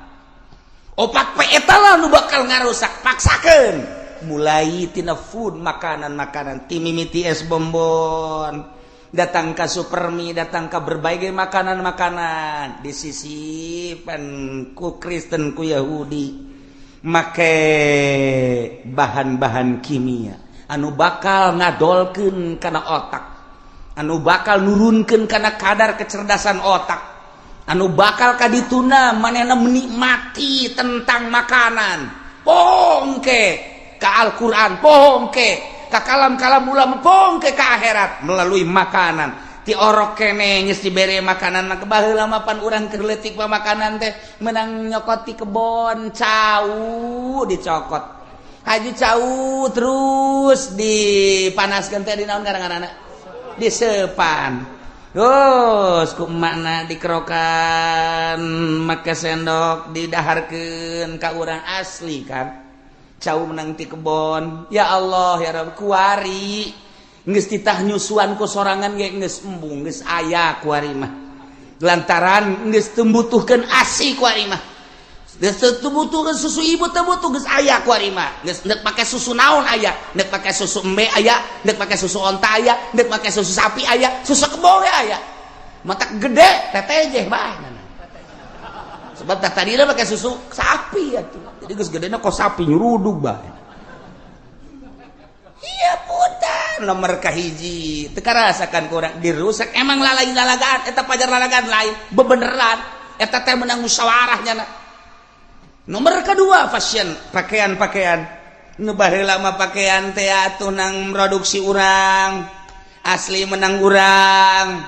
Opat P eta lah nu bakal ngarusak, paksakeun. Mulai tina food, makanan-makanan, ti mimiti es bonbon, datang ke supermi, datang ke berbagai makanan-makanan disisipan ku Kristen, ku Yahudi, make bahan-bahan kimia anu bakal ngadolkeun kana otak, anu bakal nurunkeun kana kadar kecerdasan otak, anu bakal kadituna manehna menikmati tentang makanan, pongke ka Al-Qur'an, pongke ka kalam-kalam ulama, pongke ka akhirat melalui makanan. Ti orok kene geus dibere makanan mah. Baheula mah pan urang keur leutik mah makanan teh menang nyokot ti kebon, cau dicokot, haji cau, terus dipanaskeun teh di naon ngaranna, disepan, terus ku emakna dikerokan make sendok, didaharkeun ka urang. Asli kan cau menang ti kebon. Ya Allah ya Rabb, kuari geus titah nyusuan ku sorangan ge geus embung, geus aya kuari mah, lantaran geus teu butuhkeun ASI kuari mah, geus teu butuhkeun susu ibu, teu butuh, geus aya kuari mah. Geus ndek pake susu naon aya, ndek pake susu embe aya, ndek pake susu onta aya, ndek pake susu sapi aya, susu kebo ge aya. Mata gede tetejeh bae, sebab tak tadi pakai susu sapi atuh, jadi geus gedena kok sapi nyurudug bae. Iya, putar nomor kahiji teu karasakan kurang dirusak. Emang lalain lalagaan eta pajar, lalagaan lain bebeneran eta teh menang musyawarahnya. Nomor kedua fashion, pakaian-pakaian. Nu baheula mah pakaian teh atuh nang produksi urang asli, menang urang,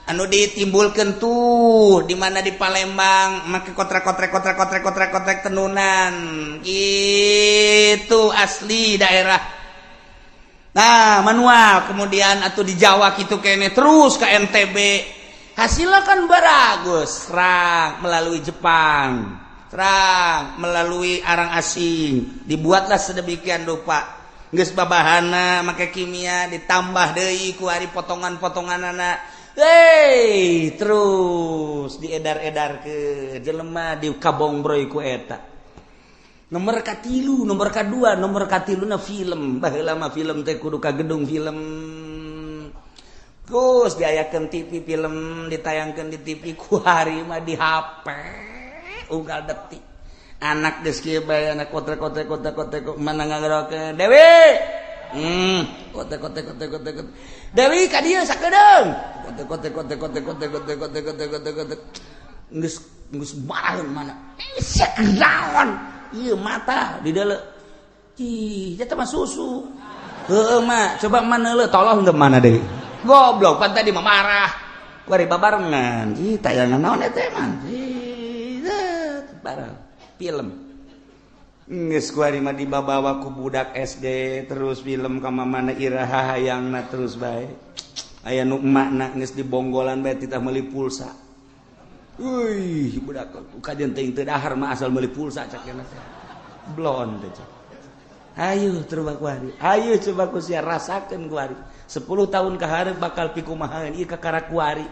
anu ditimbulkan tuh di mana, di Palembang, make kotrek kotrek kotrek kotrek kotrek kotrek tenunan itu asli daerah. Nah, manual, kemudian atau di Jawa gitu kene, terus ke NTB, hasilnya kan bagus. Serang melalui Jepang, serang melalui arang asing, dibuatlah sedemikian rupa, geus babahana make kimia, ditambah deui ku ari potongan-potongan anak. Hei, terus diedar-edar ke jelema, di kabongbroy ku eta. Nomor katilu, nomor kedua, nomor katilu na film. Baheula mah film teh kudu ka gedung film. Terus diayakeun TV, film ditayangkeun di TV. Ku hari mah di HP unggal detik. Anak geus kieu bae anak kotek kotek kotek kotek mana ngagerokeun Dewi. Kotek kotek kotek kotek. Dewi ka dieu sakedeung. Kotek kotek kotek kotek kotek kotek kotek kotek kotek kotek. Geus geus maraheun mana. Sia kenaon? Ieu mata di deuleu. Ih, eta mah susu. Heueuh mah, coba mana leuh tolong teu mana deui. Goblok pan tadi mah marah. Kuari babarengan. Ih, tayangan naon eta mah? Ih, bareng film. Geus kuari mah dibabawa ku budak SD terus film ka mana iraha hayangna terus bae. Aya nu emakna geus dibonggolan bae titah meuli pulsa. Uih, budak kajian teuing teu dahar mah asal meuli pulsa cak cenah teh. Blon teh cak. Ayo coba kuari. Ayo coba ku sia rasakeun kuari. 10 tahun ka hareup bakal pikumahaeun ieu kakara kuari.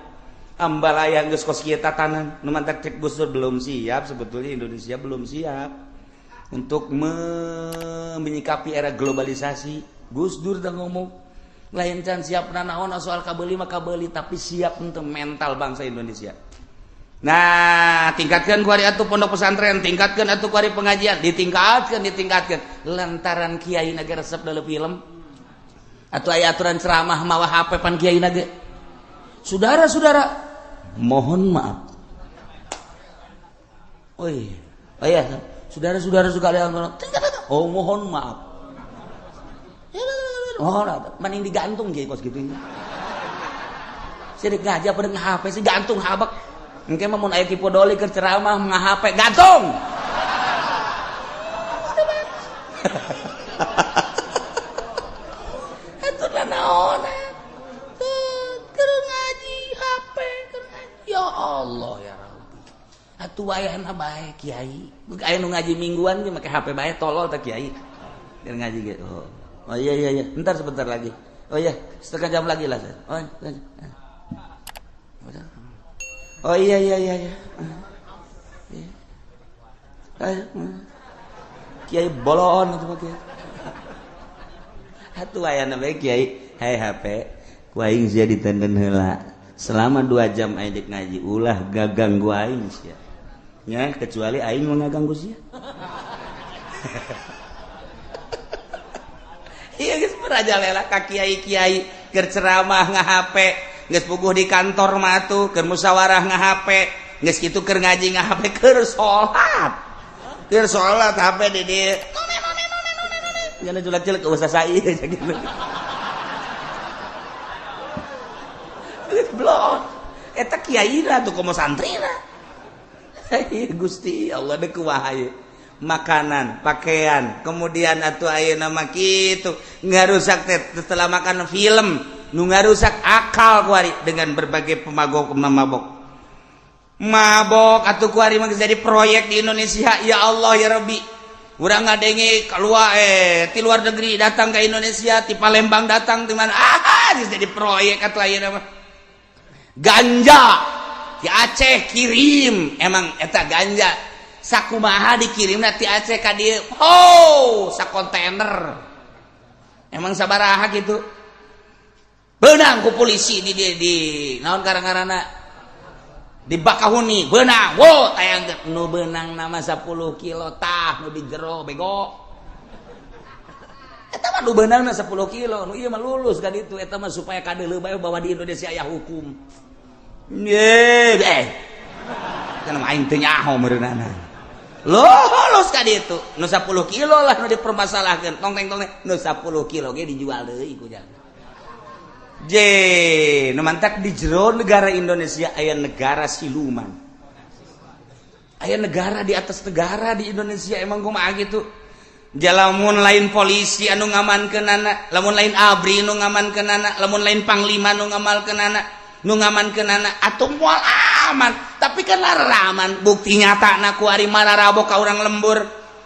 Ambalaya geus kos kieu tatanan nu mantak cek Gus Dur belum siap, sebetulnya Indonesia belum siap untuk menyikapi era globalisasi. Gus Dur dah ngomong lain can siap nanaon soal kabeuli mah kabeuli, tapi siap untuk mental bangsa Indonesia. Nah, tingkatkan kuari atuh pondok pesantren, tingkatkan atuh kuari pengajian, ditingkatkan, ditingkatkan. Lantaran kiai naga resep dalam film atau aya aturan ceramah mawa HP pan kiai naga. Saudara-saudara, mohon maaf. Oh iya, oh iya, saudara-saudara sekalian, oh mohon maaf. Oh, mending digantung kiai kos gitu. Sirik ngaji apa dengan HP sih gantung habak. Engke mah mun aya Ki Podoli keur ceramah nga-HP gantung. Atuh naon? Keur ngaji HP keur ngaji. Ya Allah ya Rabbi. Atuh wayahna bae kiai. Aya nu ngaji mingguan ge make HP bae tolol teh kiai. Keur ngaji ge. Oh. Oh iya iya iya, entar sebentar lagi. Oh iya, setengah jam lagi lah. Oh, oh iya iya iya iya. Kiai bolon itu mah kiai. Atuh aya bae kiai, hai HP, ku aing sia ditenden heula. Selama 2 jam aing dek ngaji ulah gaganggu aing sia. Nya kecuali aing mau ngaganggu sia. Iya geus merajalela ka kiai-kiai keur ceramah nga-HP, geus puguh di kantor mah atuh keur musyawarah nga-HP, geus kitu keur ngaji nga-HP, keur salat. Keur salat HP di dieu. Nyana julak-julak usah sai gitu. Geus blon. Eta kiai lah tuh komo santrina. Gusti Allah deuk kumaha ieu. Makanan, pakaian, kemudian atuh ayeuna mah kitu ngarusak teh setelah makan film nu ngarusak akal kuari dengan berbagai pemabok mabok. Mabok atuh kuari mah jadi proyek di Indonesia. Ya Allah ya Rabbi. Urang ngadenge keluar ti luar negeri datang ke Indonesia, ti Palembang datang ti mana. Ah, jadi proyek atuh ayeuna mah. Ganja di Aceh kirim, emang eta ganja sakumaha dikirim ti Aceh ka dieu. Oh, sakontainer. Emang sabaraha gitu. Beunang ku polisi di naon karang-karana di Bakahuni beunang. Wo tayang nu beunang nama 10 kilo tah nu di jero bego. Eta mah nu beunangna 10 kilo, nu ieu mah lulus ka ditu eta mah supaya kadeuleu bae bahwa di Indonesia aya hukum. Ye, Kan aing teu nyaho meureunana. Lulus ka ditu. Nu 10 kilo lah nu dipermasalahkeun. Tong teng tong nu 10 kilo ge dijual deui ku jang. Je, nu mantak di jero negara Indonesia aya negara siluman. Aya negara di atas negara di Indonesia emang kumaha gitu. Lamun lain polisi anu ngamankeunana, lamun lain ABRI nu ngamankeunana, lamun lain panglima nu ngamalkeunana, nu ngamankeunana atuh moal aman. Tapi kan aman bukti nyata na ku ari mararabok ka urang lembur.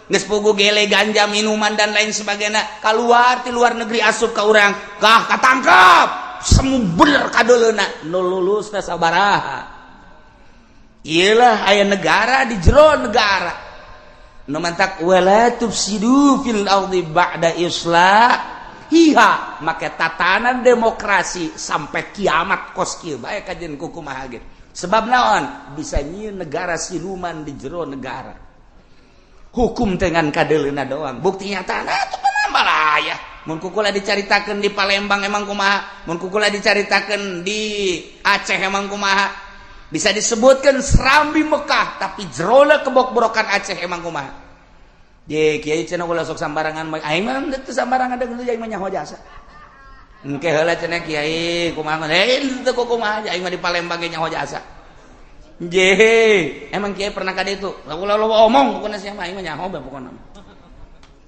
Geus pugu gele ganja minuman dan lain sebagainya keluar ti luar negeri asup ka urang, kah katangkap semu bener kadeuleuna nu lulus teh sabaraha. Iyalah aya negara di jero negara. Nu mantak wala tufsidu fil ardi ba'da islahiha, make tatanan demokrasi sampai kiamat kos kieu bae kajian kumaha ge. Sebab naon bisa nyieun negara siluman di jero negara. Hukum dengan kadeleuna doang. Bukti nyata nah itu ambalaya. Mun kukula dicaritakeun di Palembang emang kumaha, mun kukula dicaritakeun di Aceh emang kumaha. Bisa disebutkan Serambi Mekah, tapi jerona kebok-borokan Aceh emang kumaha. Ye kiai cenah ulah sok sambarangan, aing mah teu sambarangan deung aing mah nyaho jasa. Engke heula cenah kiai kumaha, teu kumaha aing mah di Palembang ge nyaho jasa. Je, emang kiai pernah ka ditu? Ulah loba omong pokona sia mah aing mah nyaho bae pokona.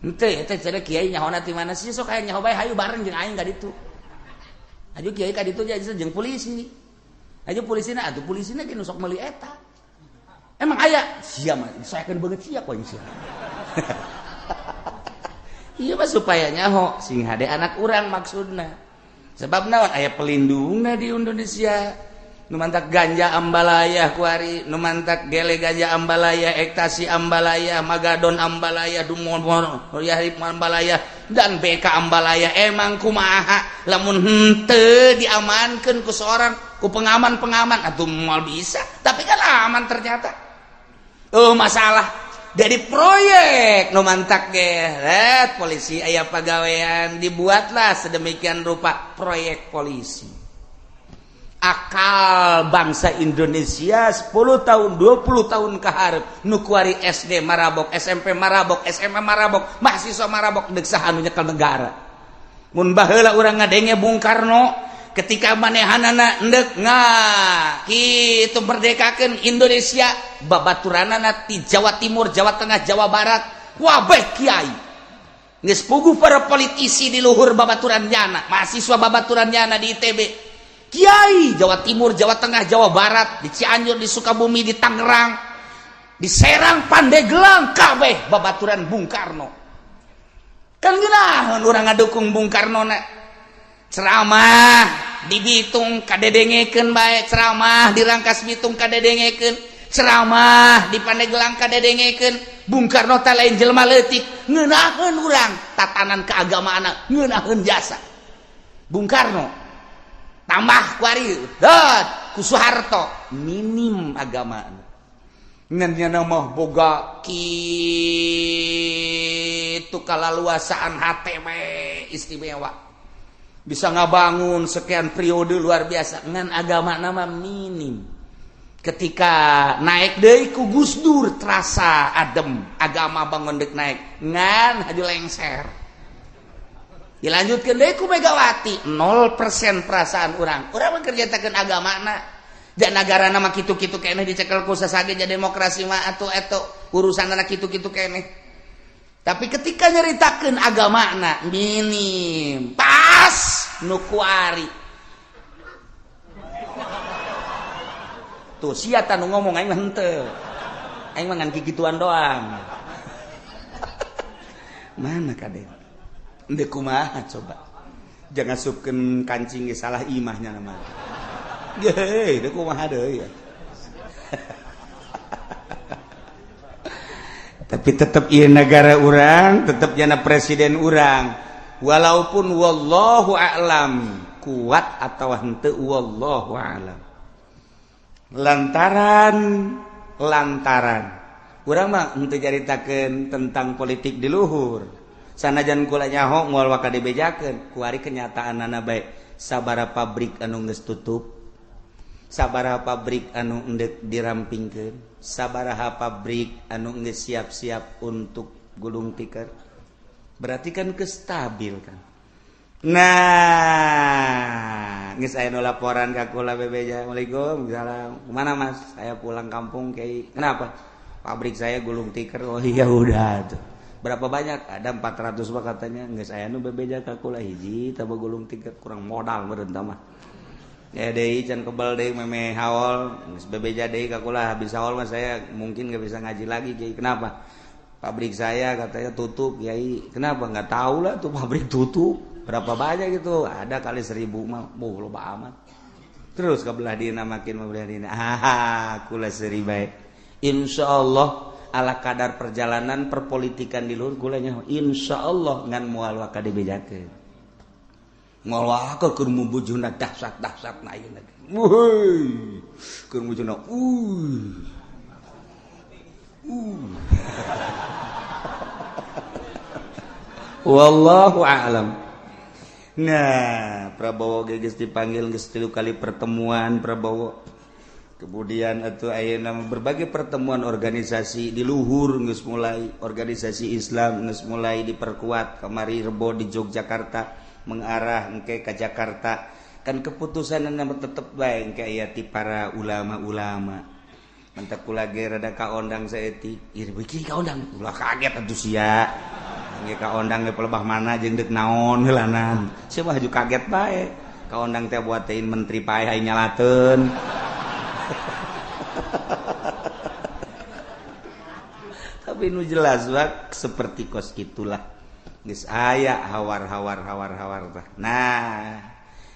Henteu eta cenah kiai nyahona ti mana sih sok aya nyaho bae hayu bareng jeung aing ka ditu. Aju kiai ka ditu jeung polisi. Aju polisina atuh polisina ge nu sok meuli eta. Emang aya sia mah disaekeun beungeut sia ku aing sia. Ieu mah supaya nyaho sing hade anak urang maksudna. Sebab naon aya pelindungna di Indonesia. Nu mantak ganja ambalaya kuari, nu mantak gele ganja ambalaya, ekstasi ambalaya, magadon ambalaya, dumon yahib ambalaya dan BK ambalaya. Emang kumaha lamun henteu diamankeun ku seorang ku pengaman-pengaman atuh moal bisa, tapi kan aman ternyata. Oh masalah dari proyek nu mantak ge polisi aya pagawean dibuatlah sedemikian rupa proyek polisi. Akal bangsa Indonesia 10 tahun 20 tahun keharep nu kuari SD marabok, SMP marabok, SMA marabok, mahasiswa marabok deuk saha anu nyekel negara. Mun baheula urang ngadenge Bung Karno ketika manehanana endek nga kitu merdekakeun Indonesia babaturanana ti Jawa Timur, Jawa Tengah, Jawa Barat wabeh kiai. Geus puguh para politisi di luhur babaturan nyana, mahasiswa babaturan nyana di ITB. Kiai Jawa Timur, Jawa Tengah, Jawa Barat, di Cianjur, di Sukabumi, di Tangerang, di Serang, Pandeglang, kabeh babaturan Bung Karno. Kan geunaheun urang ngadukung Bung Karno na. Ceramah di Bitung kadedengekeun bae, ceramah di Rangkas Bitung kadedengekeun, ceramah di Pandeglang kadedengekeun. Bung Karno teh lain jelema leutik, ngeunaheun urang tatanan keagamaan, ngeunaheun jasa. Bung Karno tambah kuari dat ku Soeharto minim agama ngan nyana mah boga kitu kalaluasaan HTW istimewa bisa ngabangun sekian periode luar biasa ngan agama nama minim. Ketika naik deui ku Gus Dur terasa adem agama bangun dek naik ngan haju lengser. Dilanjutkan deui ku Megawati 0% perasaan urang. Urang mah kerjatakeun agamana. Dan negara nama kitu-kitu keneh dicekel ku sasage jadi demokrasi mah atuh eta urusanna kitu-kitu keneh. Tapi ketika nyeritakeun agamana minim, pas nu kuari. Tuh sia tah nu ngomong aing mah henteu. Aing mah ngan kikituan doang. Mana kaden? Ndek kumaha coba. Jangan supkeun kancing ge salah imahnya nama. Geuh, deuk kumaha deui ya. Tapi tetep ieu negara urang, tetep jana presiden urang. Walaupun wallahu a'lam kuat atau henteu wallahu a'lam. Lantaran urang mah henteu caritakeun tentang politik di luhur. Sanajan kula nyaho moal waka dibejakeun kuari kenyataanana bae sabaraha pabrik anu geus tutup, sabaraha pabrik anu endek dirampingkeun, sabaraha pabrik anu geus siap-siap untuk gulung tikar. Berarti kan kestabil kan. Nah, geus aya nu laporan ka kula bebeja, "Assalamualaikum, salam. Kemana Mas?" "Saya pulang kampung, Kiai." "Kenapa?" "Pabrik saya gulung tikar." "Oh iya udah tuh." Berapa banyak? Ada 400 pak katanya. Nggak saya nu bebeja ka kula hiji taba gulung tikar kurang modal meureun mah. Ya deui can kebal deui meme haol geus bebeja deui ka kula habis haol mah saya mungkin nggak bisa ngaji lagi Kiai. Kenapa? Pabrik saya katanya tutup Kiai. Kenapa? Nggak tahu lah tuh pabrik tutup. Berapa banyak gitu? Ada kali 1000 mah. Boh loba amat. Terus ke belah dina makin belah dina. Ah, kula seuri bae. Insyaallah ala kadar perjalanan perpolitikan di luhur gulanya insyaallah ngan moal waka dibejakeun. Moal waka keur mubujuna dahsyat-dahsyat na ayeuna. Wuih. Keur mubujuna Wallahu a'lam. Nah, Prabowo geus dipanggil, geus 3 kali pertemuan Prabowo. Kemudian atau ayeuna berbagai pertemuan organisasi di luhur geus mulai, organisasi Islam geus mulai diperkuat. Kamari Rebo di Yogyakarta, mengarah engke ka Jakarta. Kan keputusan nama tetep bae engke aya ti para ulama-ulama. Mentak kula ge rada kaondang saeutik. Ieu beuki kaondang, ulah kaget atuh sia. Engke kaondang ge pelebah mana jeung deuk naon heulanan. Sia mah haju kaget bae. Kaondang teh buatein menteri paeh aing nyalateun. Tapi nu jelas bak seperti kos gitulah. Geus aya hawar-hawar hawar-hawar tah. Nah,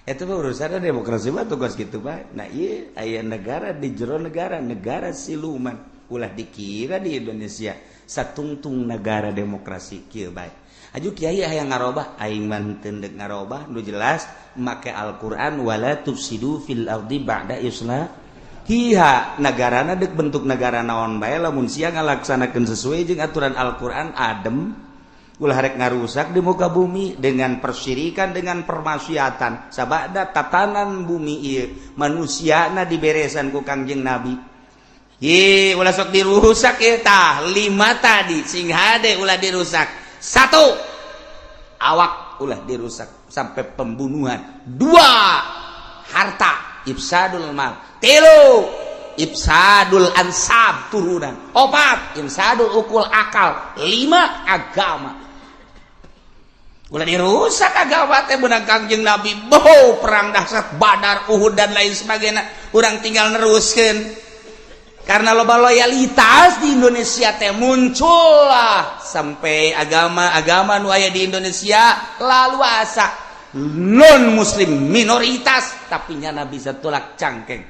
itu mah urusan demokrasi mah tugas gitu bae. Nah, ieu aya negara di jero negara, negara siluman. Ulah dikira di Indonesia satungtung negara demokrasi kieu bae. Aju kiai hayang ngarobah, aing mah henteu deuk ngarobah, nu jelas make Al-Qur'an wala tufsidu fil ardi ba'da islah. Hiha, negarana dek bentuk negara naon bae lamun sia ngalaksanakeun sesuai jeung aturan Al-Qur'an adem, ulah rek ngarusak di muka bumi dengan persyirikan, dengan permaksiatan. Sabada tatanan bumi ieu manusiana diberesan ku Kangjeng Nabi. Ye, ulah sok dirusak ieu tah, 5 tadi sing hade ulah dirusak. 1, awak ulah dirusak sampai pembunuhan. 2, harta, ifsadul mal. 3, ifsadul ansab, turunan. 4, ifsadul ukul, akal. 5, agama. Ulah dirusak agama teh beunang Kangjeng Nabi. Boh, perang dahsyat Badar, Uhud dan lain sebagainya. Urang tinggal neruskeun. Karena loba loyalitas di Indonesia teh muncullah sampai agama-agama nu aya di Indonesia lalu asa non muslim minoritas tapi nyana bisa tolak cangkeng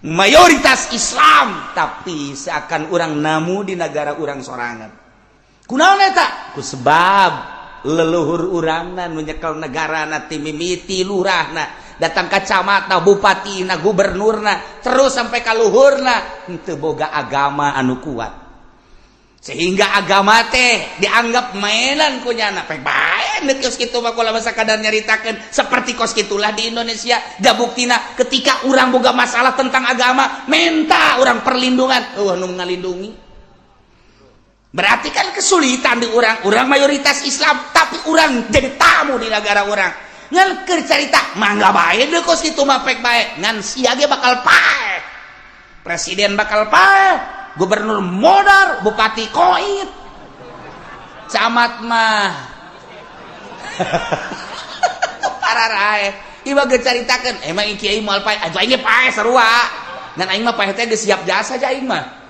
mayoritas Islam, tapi seakan orang namu di negara orang sorangan. Kunaon eta? Ku sebab leluhur urangna nu nyekel negarana ti mimiti lurahna datang ka camatna, bupatina, gubernurna, terus sampai ka luhurna henteu boga agama anu kuat. Sehingga agama teh dianggap mainan ku nyana. Pek bae geus kitu mah kula sakadar nyaritakeun seperti kos kitulah di Indonesia. Da buktina ketika urang boga masalah tentang agama, minta urang perlindungan, eueuh nu ngalindungi. Berarti kan kesulitan di urang, urang mayoritas Islam tapi urang jadi tamu di negara urang. Ngan keur carita mangga bae deui kos kitu mah pek bae, ngan sia ge bakal paeh. Presiden bakal paeh, gubernur modar, bupati koit, camat mah pararae. Ieu mah geus caritakeun, emang kiai moal paeh, atuh aing ge paeh sarua. Ngan aing mah paeh teh geus siap jasa aja aing mah.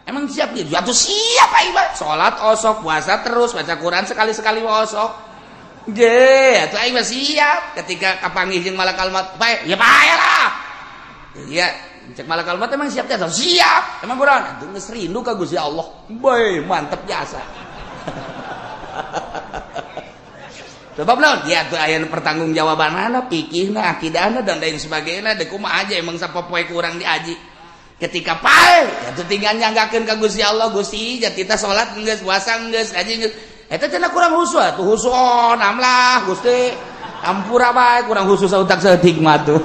Emang siap gitu? Atuh siap aing mah. Salat osok, puasa terus, baca Quran sekali-sekali osok. Je, atuh aing mah siap ketika kapanggih jeung malakal maut, paeh, ya paeh lah. Iya, cek malakal maut emang siap jasa? Siap. Emang kurang? Atuh geus rindu ka Gusti Allah. Bae, mantep jasa. Sebab naon? Ya atuh aya pertanggungjawabanana, fikihna, akidahna dan lain sebagainya. Deuk kumaha aja emang sapopoe kurang diaji. Ketika pae, atuh tinggal nyanggakeun ka Gusti Allah, Gusti, jatita salat geus, puasa geus, ngaji geus. Eta cenah kurang khusyuk atuh khusyuk namlah Gusti. Ampura bae kurang khusus utak saeutik mah tuh.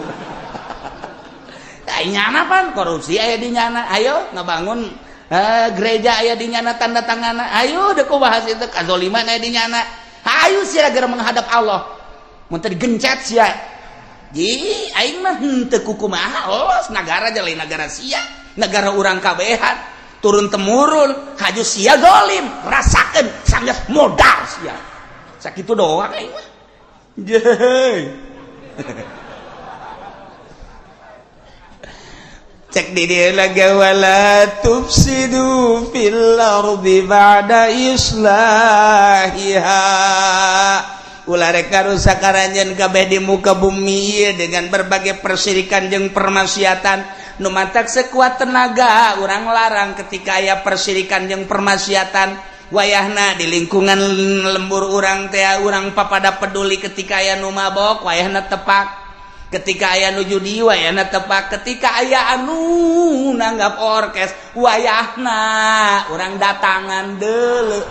Nyana pan korupsi aya di nyana, ayo ngabangun gereja aya di nyana tanda tangan, ayo deuk bahas itu kazoliman aya di nyana, ayo sia geura menghadap Allah mun teu digencet sia. Ji aing mah henteu kukumaha, los nagara aja lain negara sia, negara urang kabehan turun temurun, haju sia zalim rasakeun sanggeus modal sia, sakitu doang aing mah. Jeh. Cek di dia lagi wala tufsidu fil ardi ba'da islahiha. Ulah rek ngarusak aranjeun kabeh di muka bumi dengan berbagai persirikan jeung permaksiatan. Nu matak sekuat tenaga urang larang ketika aya persirikan jeung permaksiatan. Wayahna di lingkungan lembur urang teh urang papada peduli ketika aya nu mabok wayahna tepak. Ketika aya nu judi wayahna tepak, ketika aya anu nanggap orkes wayahna urang datangan deuleu.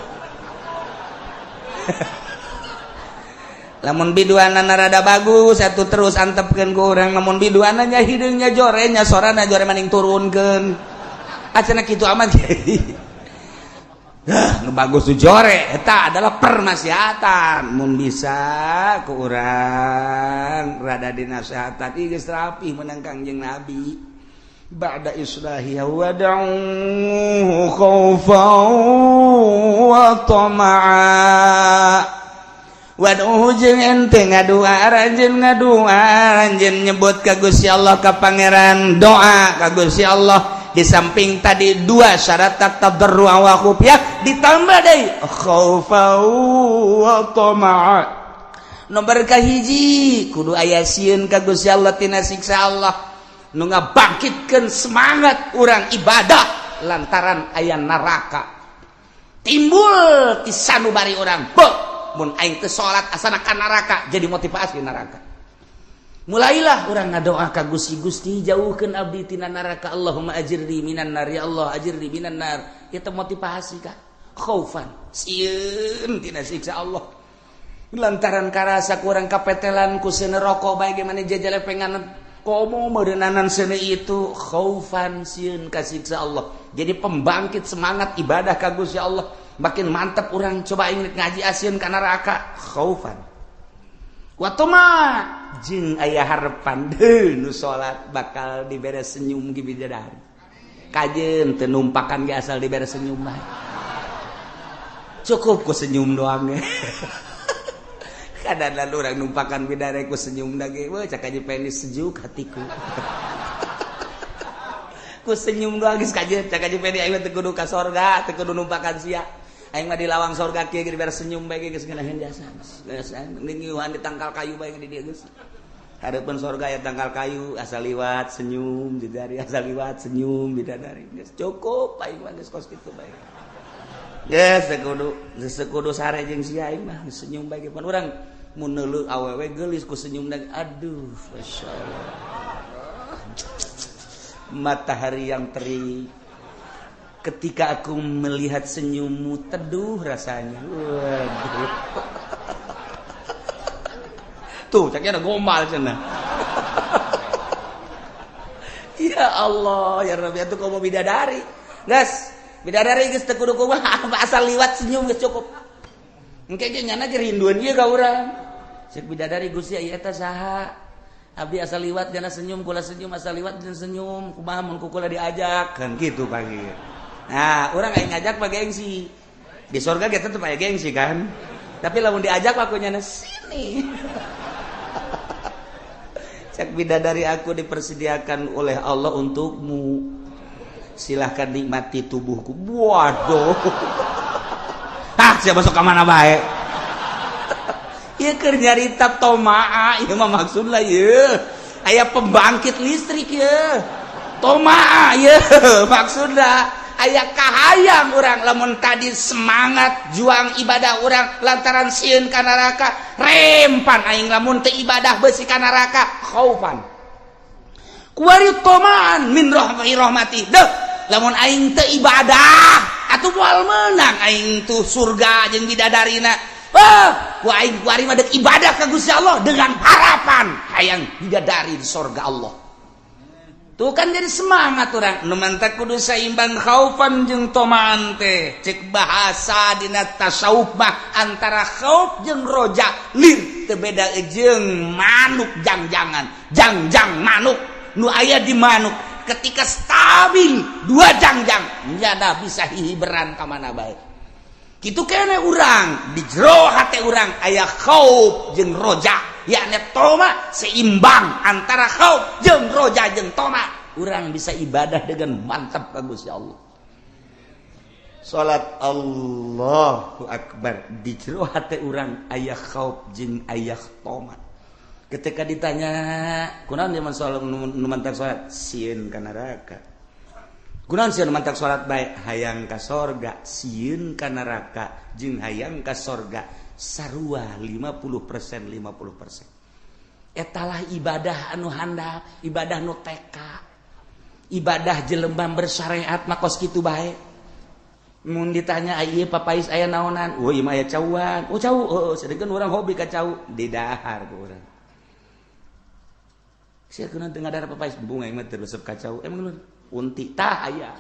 Lamun biduanana rada bagus atuh terus antepkeun ku urang. Lamun biduanana hideungnya jore, nya sorana jore, maning turunkeun. Acana kitu amat. Hah, nu bagus tuh jore eta adalah permaksiatan. Mun bisa ku urang rada dinasehatan, ih geus rapi menang Kangjeng Nabi. Ba'da islahiha wad'uhu khaufan wa tama'a. Wad'uhu jeung ente ngadua, anjeun ngadua, anjeun nyebut ka Gusti Allah, ka Pangeran, doa ka Gusti Allah. Di samping tadi dua syarat tadarru wa khufyah, ditambah deui khaufan wa tama'a. Nomor kahiji kudu aya sieun ka Gusti Allah tina siksa Allah, nu ngabangkitkeun semangat urang ibadah lantaran aya neraka. Timbul ti sanubari urang, beuh, mun aing teu salat asana ka neraka, jadi motivasi neraka. Mulailah urang ngadoa ka Gusti, "Gusti, jauhkeun abdi tina neraka. Allahumma ajirni minan nar, ya Allah, ajirni minan nar." Itu motivasi ka khaufan, sieun tina siksa Allah lantaran karasa kurang kapetelan ku seuneu rokok bae gimana jajalepengan komo meureunnanan seuneu itu. Khaufan, sieun ka siksa Allah, jadi pembangkit semangat ibadah ka Gusti Allah. Makin mantap orang coba ingin ngaji asieun ka neraka, khaufan wa tama, jeung aya harapan deuh nu salat bakal dibere senyum gi bidadari. Kajeun teu numpakan ge asal dibere senyum mah cukup ku senyum doang ge. Kadang lalu orang numpakan bidadari ku senyum dage, wah, cak aja penis sejuk hatiku ku senyum doang geus. Kajeun cak aja penis, aing teu kudu ka sorga, teu kudu numpakan sia, aing mah di lawang sorga kieu dibere senyum bae geus ngeunaheun jasa. Geus ngiuhan di tangkal kayu bae di dieu, geus hareupeun sorga ya tangkal kayu, asal liwat senyum bidadari, asal liwat senyum bidadari, geus cukup aing mah, geus kos kitu bae. Geus teu kudu, geus teu kudu sare jeung sia, aing mah senyum bae. Pan urang mun neuleuh awewe geulis ku senyum, aduh, masyaallah, matahari yang terik ketika aku melihat senyummu, teduh rasanya. Waduh, tuh caknya ada gombal cenah. Ya Allah ya Rabbi, atuh komo bidadari geus, bidadari geus teu kudu kumaha, asal liwat senyum geus cukup. Engke ge nyana ge rinduan ieu ka urang. Cek bidadari, "Gusti, ieu eta saha? Abdi asal liwat jana senyum, kula senyum, asal liwat jana senyum. Kumaha mun ku kula diajak?" Kan gitu pagi. Nah, urang aing ngajak mah gengsi. Di surga kita tetep aya gengsi kan, tapi lamun diajak aku nyana sini. Cek bidadari, "Aku dipersediakan oleh Allah untukmu, silahkan nikmati tubuhku." Waduh, ah, siapa masuk ke mana baik. Ieu keur nyarita tomaa ieu mah, maksudna ieu aya pembangkit listrik ieu tomaa ieu, maksudna aya kahayang urang. Lamun tadi semangat juang ibadah urang lantaran sieun ka neraka, rempan aing lamun teu ibadah beusi ka neraka, khaufan. Kuari tomaan min rahmati deh, lamun aing teu ibadah atuh moal menang aing tuh surga jeung bidadarina. Ah, ku aing kuari mah dek ibadah ka Gusti Allah dengan harapan hayang bidadari di sorga Allah. Tuh kan jadi semangat orang. Nu mantak kudu saimbang khaufan jeung tomaan teh. Cek bahasa dina tasawuf mah antara khauf jeung roja lir teu beda jeung manuk jang-jangan. Jang-jang manuk nu aya di manuk ketika stabil dua jang-jang nyada bisa hihiberan ka mana bae. Kitu kene urang di jero hate urang aya khauf jeung roja, yakni toma, seimbang antara khauf jeung roja jeung toma, urang bisa ibadah dengan mantap ka Gusti Allah. Salat, Allahu akbar, di jero hate urang aya khauf jeung aya toma. Ketika ditanya, "Kunaon zaman salat nu mantak salat?" "Sieun ka neraka." "Kunaon sieun mantak salat bae?" "Hayang ka sorga." Sieun ka neraka jeung hayang ka sorga sarua 50% 50%. Etalah ibadah anu handap, ibadah nu TK, ibadah jelema bersyariat mah kos kitu bae. Mun ditanya, "Ieu papais aya naonan?" "Oh, ieu mah aya cauan." "Oh, cau." Oh, sedengkeun urang hobi ka cau, didahar ku urang. Sia kunaon teu ngadahar papais? "Bunga mah teu resep ka cau." "Emang lu unti tah aya?"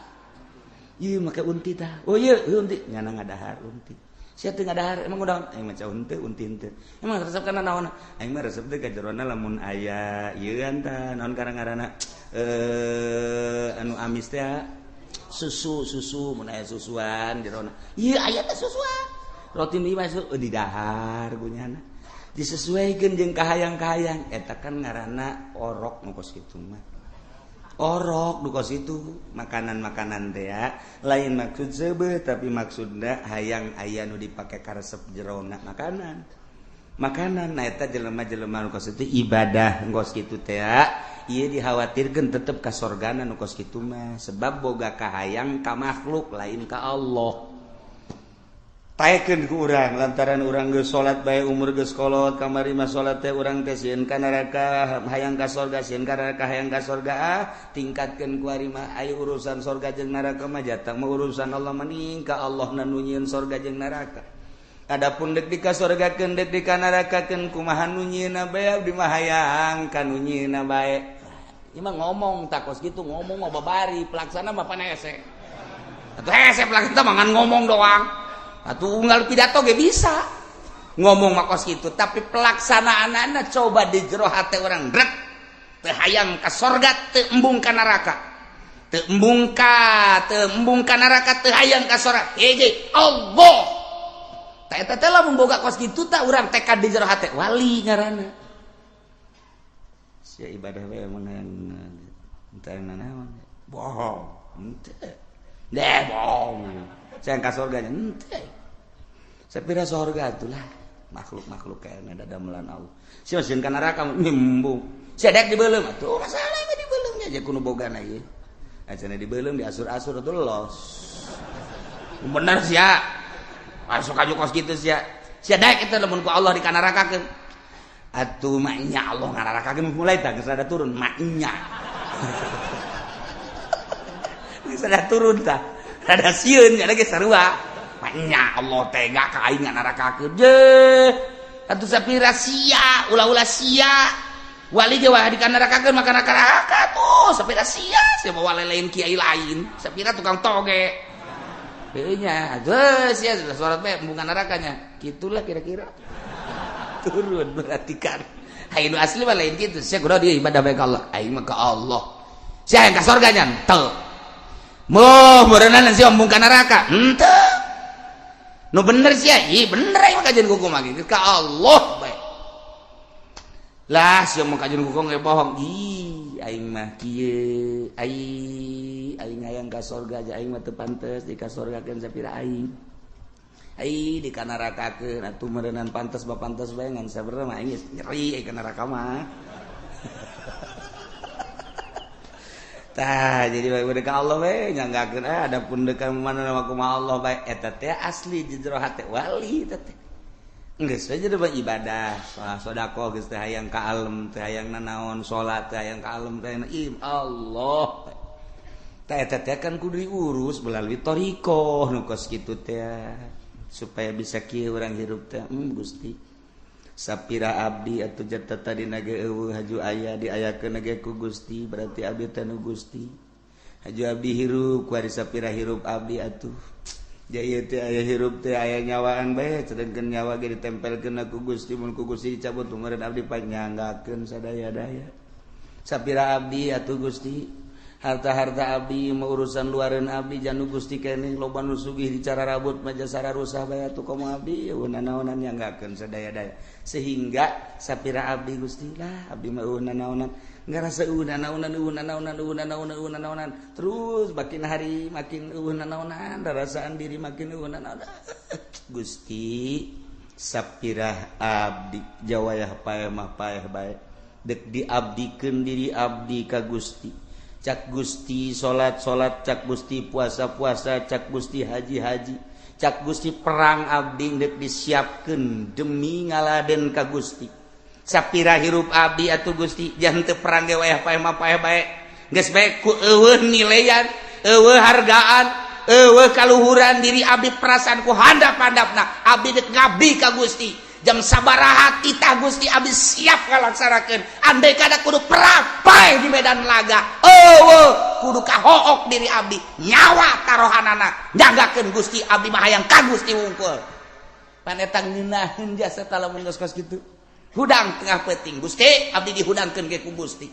"Ieu make unti tah." "Oh, ieu unti." Nyana ngadahar unti. Sia teu ngadahar, emang udah aing mah cau henteu, unti henteu. "Emang resep kana naon?" "Aing mah resep teh ka jerona lamun aya ieu tah, naon karang-ngaranna, anu amis teh, susu susu, mun aya susuan jerona." "Ieu aya teh susuan." Roti mie masuk di dahar ku nyana. Disesuaikan jeung kahayang-kahayang eta kan ngaranna orok nu kos kitu mah. Orok nu kos itu makanan-makanan teh ya, lain maksud seubeuh, tapi maksudna hayang aya nu dipake karesep jerona makanan. Makanan, nah, eta jelema-jelema nu kos itu ibadah kos kitu teh ieu dikhawatirkeun tetep ka sorgana nu kos kitu mah, sebab boga kahayang ka makhluk, lain ka Allah. Taekeun ku urang, lantaran urang geus salat bae, umur geus kolot, kamari mah salat teh urang teh sieun ka neraka hayang ka sorga, sieun ka neraka hayang ka sorga. Ah, tingkatkeun ku ari mah. Aya urusan sorga jeung neraka mah jatah mah urusan Allah, mending ka Allah nu nyieun sorga jeung neraka. Adapun dek di kasorgakeun, dek di kanarakakeun, kumaha nu nyieunna bae, abdi mah hayang ka nu nyieunna bae. Ieu mah ngomong tak kos kitu, ngomong mah babari, pelaksana mah pan hese. Atuh hese pelaksana mah ngan ngomong doang. Atuh unggal pidato ge bisa. Ngomong mah kos kitu, tapi pelaksanaanana coba di jero hate urang rek teu hayang ka sorga, teu embung ka neraka. Teu embung ka, teu embung ka neraka, teu hayang ka sorga. Hiji Allah. Eta teh lamun boga kos kitu tah urang tekad di jero hate, wali ngaranna. Sia ibadah we emang hayang teu nanaon. Bohong. Henteu. Deh bohong. Saya ka surga henteu. Sapira sorga atulah makhluk-makhluk kayaknya dadamelan Allah. Sia sieun ka neraka nyembung. Sia dek dibeuleum atuh masalah mah dibeuleum aja kudu bogana ieu. Acana dibeuleum, diasur-asur atuh los. Bener sia. Masuk aja kos gitu sia. Sia daek eta lamun ku Allah dikanarakakeun. Atuh maknya Allah ngararakakeun mulai tah geus rada turun maknya. Geus rada turun tah. Rada sieun nya geus sarua. Maknya Allah tega ka aing ngararakakeun. Je. Atuh sapira sia, ulah-ulah sia. Wali ge wah dikanarakakeun maka neraka tuh sapira sia, sia wali lain kiai lain, sapira tukang toge. Nya, aduh, sia sudah suara bae embungan nerakanya. Gitulah kira-kira. Turun berarti kan. Hayu nu asli mah lain gitu. Sia kudu dia ibadah bae ka Allah. Aing mah ka Allah. Sia yang ka surga nya henteu. Moh meureunana sia embung ka neraka. Henteu. Nu bener sia, ih bener aing mah kajian kuku mah ka Allah bae. Lah sia mah kajian kuku ge bohong. Ih, aing mah kieu, aing aing hayang ka sorga aja, aing mah teu pantes di ka sorgakeun sapira aing. Ai di kanarakakeun atuh meureunan pantes mah pantes bae, ngan sabenerna mah aing geus nyeri ai ka neraka mah. Tah jadi bae ka Allah we nyanggakeun, ah adapun deuk mana mah kumaha Allah bae, eta teh asli di jero hate wali eta teh. Geus we jadi ibadah, sedekah geus teh hayang ka alem, teh hayang nanaon, salat teh hayang ka alem, teh hayang Allah. Tah eta teh kan kudu diurus melalui thariqah nu kos kitu teh supaya bisa kieu urang hirup teh. Gusti, sapira abdi atuh jata tadi nage eueuh haju aya diayakeun ge ku Gusti, berarti abdi teh nu Gusti. Haju abdi hirup ku ari sapira hirup abdi atuh. Ja ieu teh aya hirup teh aya nyawaan bae, sedengkeun nyawa ge ditempelkeun ku Gusti, mun ku Gusti dicabut meureun abdi panyanggakeun sadaya-daya. Sapira abdi atuh Gusti, harta-harta abdi mau urusan luareun abdi janu Gusti keneh, loba nu sugih dicara rabut majasara rusah bae atuh komo abdi eueuh nanaonan, nyanggakeun sadaya-daya. Sehingga sapira abdi Gusti lah, abdi mah eueuh nanaonan, ngarasa eueuh nanaonan, eueuh nanaonan, eueuh nanaonan, eueuh nanaonan, terus makin hari makin eueuh nanaonan, rarasaan diri makin eueuh nanaonan. Gusti, sapira abdi jawayah paeh mah paeh bae, dek diabdikeun diri abdi ka Gusti. Cak Gusti salat-salat, cak Gusti puasa-puasa, cak Gusti haji-haji, cak Gusti perang, abdi dek disiapkeun demi ngaladen ka Gusti. Sapira hirup abdi atuh Gusti, jangan teu perang ge wayah paeh mah paeh bae, geus bae ku eueuh nilean, eueuh hargaan. Eueuh kaluhuran diri abdi, perasaanku handap-handapna abdi dek ngabdi ka Gusti. Jam sabaraha titah Gusti, abdi siap ngalaksanakeun. Andai kada kudu perang, paeh di medan laga, eueuh kudu kahook diri abdi, nyawa tarohanana nyanggakeun Gusti. Abdi mah hayang ka Gusti wungkul. Pan eta ngeunaheun jasa lamun geus kos kitu. Hudang tengah peuting, Gusti, abdi dihudangkeun ge ku Gusti.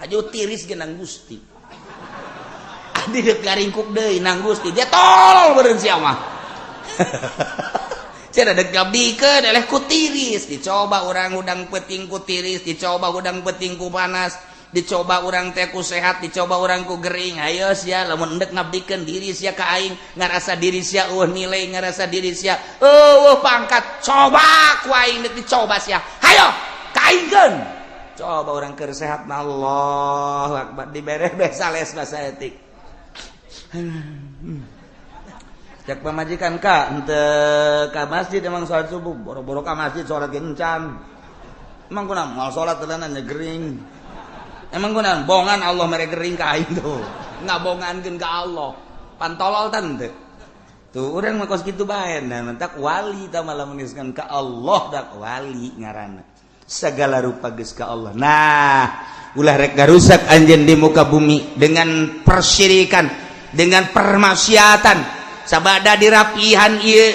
Haju tiris ge nang Gusti, abdi dek garingkuk deui nang Gusti. Dia tolol beureun sia mah. Cenah dek ngabdikeun eleh ku tiris. Dicoba urang hudang peuting ku tiris, dicoba hudang peuting ku panas, dicoba urang teh ku sehat, dicoba urang ku gering. Ayo sia, lamun endek ngabdikeun diri sia ka aing, ngarasa diri sia eueuh nilai, ngarasa diri sia eueuh pangkat, coba ku aing dek dicoba sia. Hayo ka aingkeun. Coba urang keur sehat mah, Allahu akbar, dibere beh sales bahasa etik. Cek pamajikan ka henteu ka masjid, emang salat subuh boro-boro ka masjid, salat ge encan. Emang kunaon moal salat teuleunan gering? Emang kunaon bongan Allah mere gering ka aing tuh? Ngabongankeun ka Allah. Pan tolol tante. Tuh urang mah kos kitu bae. Nah, mentak wali tah malah meniskan ka Allah, dak wali ngaranna. Segala rupa geus ka Allah. Nah, ulah rek garusak anjeun di muka bumi dengan persyirikan, dengan permaksiatan. Sabada dirapihan ieu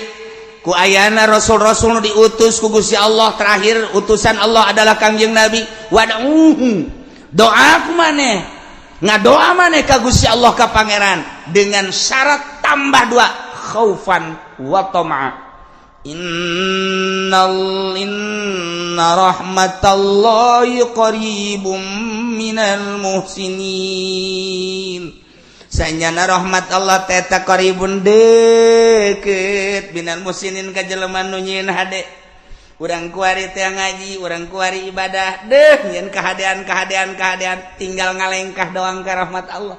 ku ayana rasul-rasul nu diutus ku Gusti Allah, terakhir utusan Allah adalah Kangjeng Nabi. Wad'uhu, doa ku maneh, ngadoa maneh ka Gusti Allah, ka Pangeran, dengan syarat tambah dua, khaufan wa tama'a. Innal inna rahmatallahi qaribum minal muhsinin. Sanyana rahmat Allah teta qaribun, deket, minal muhsinin, ka jelema nu nyieun hade. Urang kuari teh ngaji, urang kuari ibadah deh, nyieun kahadean, kahadean, kahadean, tinggal ngalengkah doang ka rahmat Allah.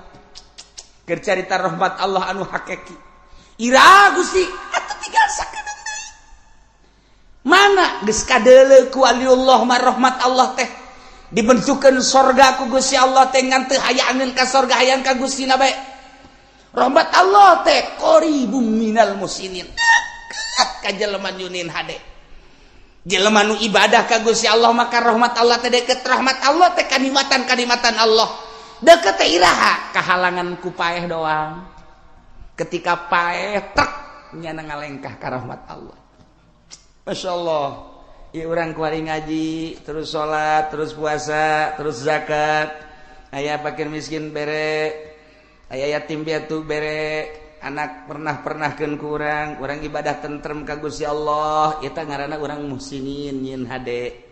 Keur carita rahmat Allah anu hakiki, ira Gusti atuh tinggal sakedeung deui. Mana geus kadeuleu ku waliullah mah, rahmat Allah teh dibentukeun sorga ku Gusti Allah teh, ngan teu hayangeun ka sorga, hayang ka Gusti na bae. Rahmat Allah teh qaribum minal muhsinin, deket ka jelema nyieun hade, jelema nu ibadah ka Gusti Allah. Maka rahmat Allah teh deket, rahmat Allah teh kanikmatan, kanikmatan Allah deket teh iraha? Kahalangan ku paeh doang. Ketika paeh trek, nyana ngalengkah ka rahmat Allah. Masya Allah ya, urang kuari ngaji terus, salat terus, puasa terus, zakat, aya fakir miskin bere, aya yatim piatu bere, anak pernah pernahkeun ku urang, urang ibadah tentrem ka Gusti Allah, eta ngaranna urang muhsinin, nyieun hade.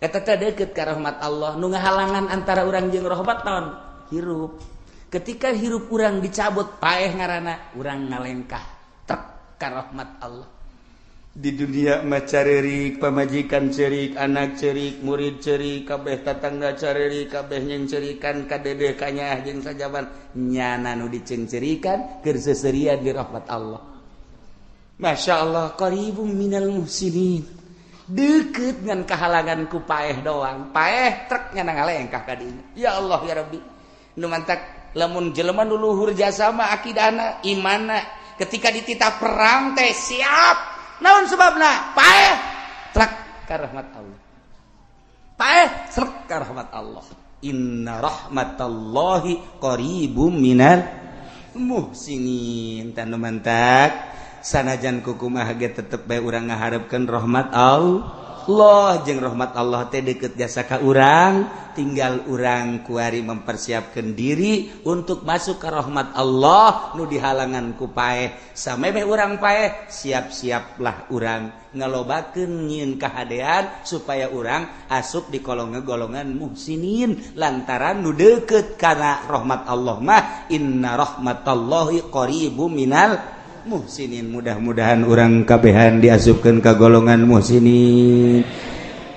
Eta teh deket ka rahmat Allah. Nu ngahalangan antara urang jeung rahmat naon? Hirup. Ketika hirup urang dicabut, paeh ngaranna, urang ngalengkah trek ka rahmat Allah. Di dunia mah carerik, pamajikan cerik, anak cerik, murid cerik, kabeh tatangga carerik, kabeh nyengcerikan ka dedeh kanyaah jeung sajaban. Nyana nu dicengcerikan keur seserian di rahmat Allah. Masya Allah, qaribum minal muhsinin, deket dengan kahalangan ku paeh doang. Paeh trek, nyana ngalengkah ka dinya. Ya Allah ya Rabbi. Nu mantak lamun jelema nu luhur jasa mah akidahna, imanna, ketika dititah perang teh siap. Naon sebabna? Paeh trek ka rahmat Allah, paeh trek ka rahmat Allah. Inna rahmatallahi qaribum minal muhsinin. Tanu mantak sanajan kukumaha ge tetep bae urang ngaharepkeun rahmat Allah, jeung rahmat Allah teh deket jasa ka urang. Tinggal urang kuari mempersiapkan diri untuk masuk ke rahmat Allah. Nu dihalangan ku paeh. Samemeh urang paeh, siap-siaplah urang ngalobakeun nyieun kahadean supaya urang asup di kolongan golongan muhsinin, lantaran nu deket karena rahmat Allah mah inna rahmatallahi qaribum minal muhsinin. Mudah-mudahan urang kabehan diasupkeun ka golongan muhsinin,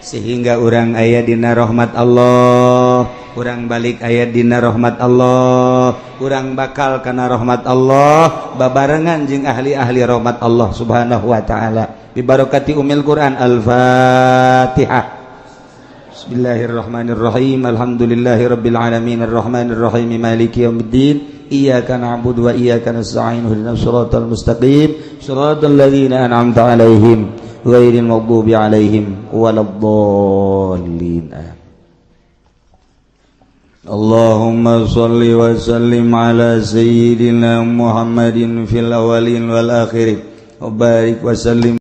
sehingga urang aya dina rahmat Allah, urang balik aya dina rahmat Allah, urang bakal kana rahmat Allah babarengan jeung ahli-ahli rahmat Allah Subhanahu wa taala. Bibarakati umil Quran. Al-Fatihah. Bismillahirrahmanirrahim. Alhamdulillahirabbil alamin, arrahmanirrahim, maliki yaumiddin. Iyyaka na'budu wa iyyaka nasta'in. Ihdinas siratal mustaqim, siratal ladzina an'amta 'alaihim, ghairil maghdubi 'alaihim waladdallin. Allahumma salli wa sallim ala sayyidina Muhammadin fil awwalin wal akhirin wa barik wa sallim.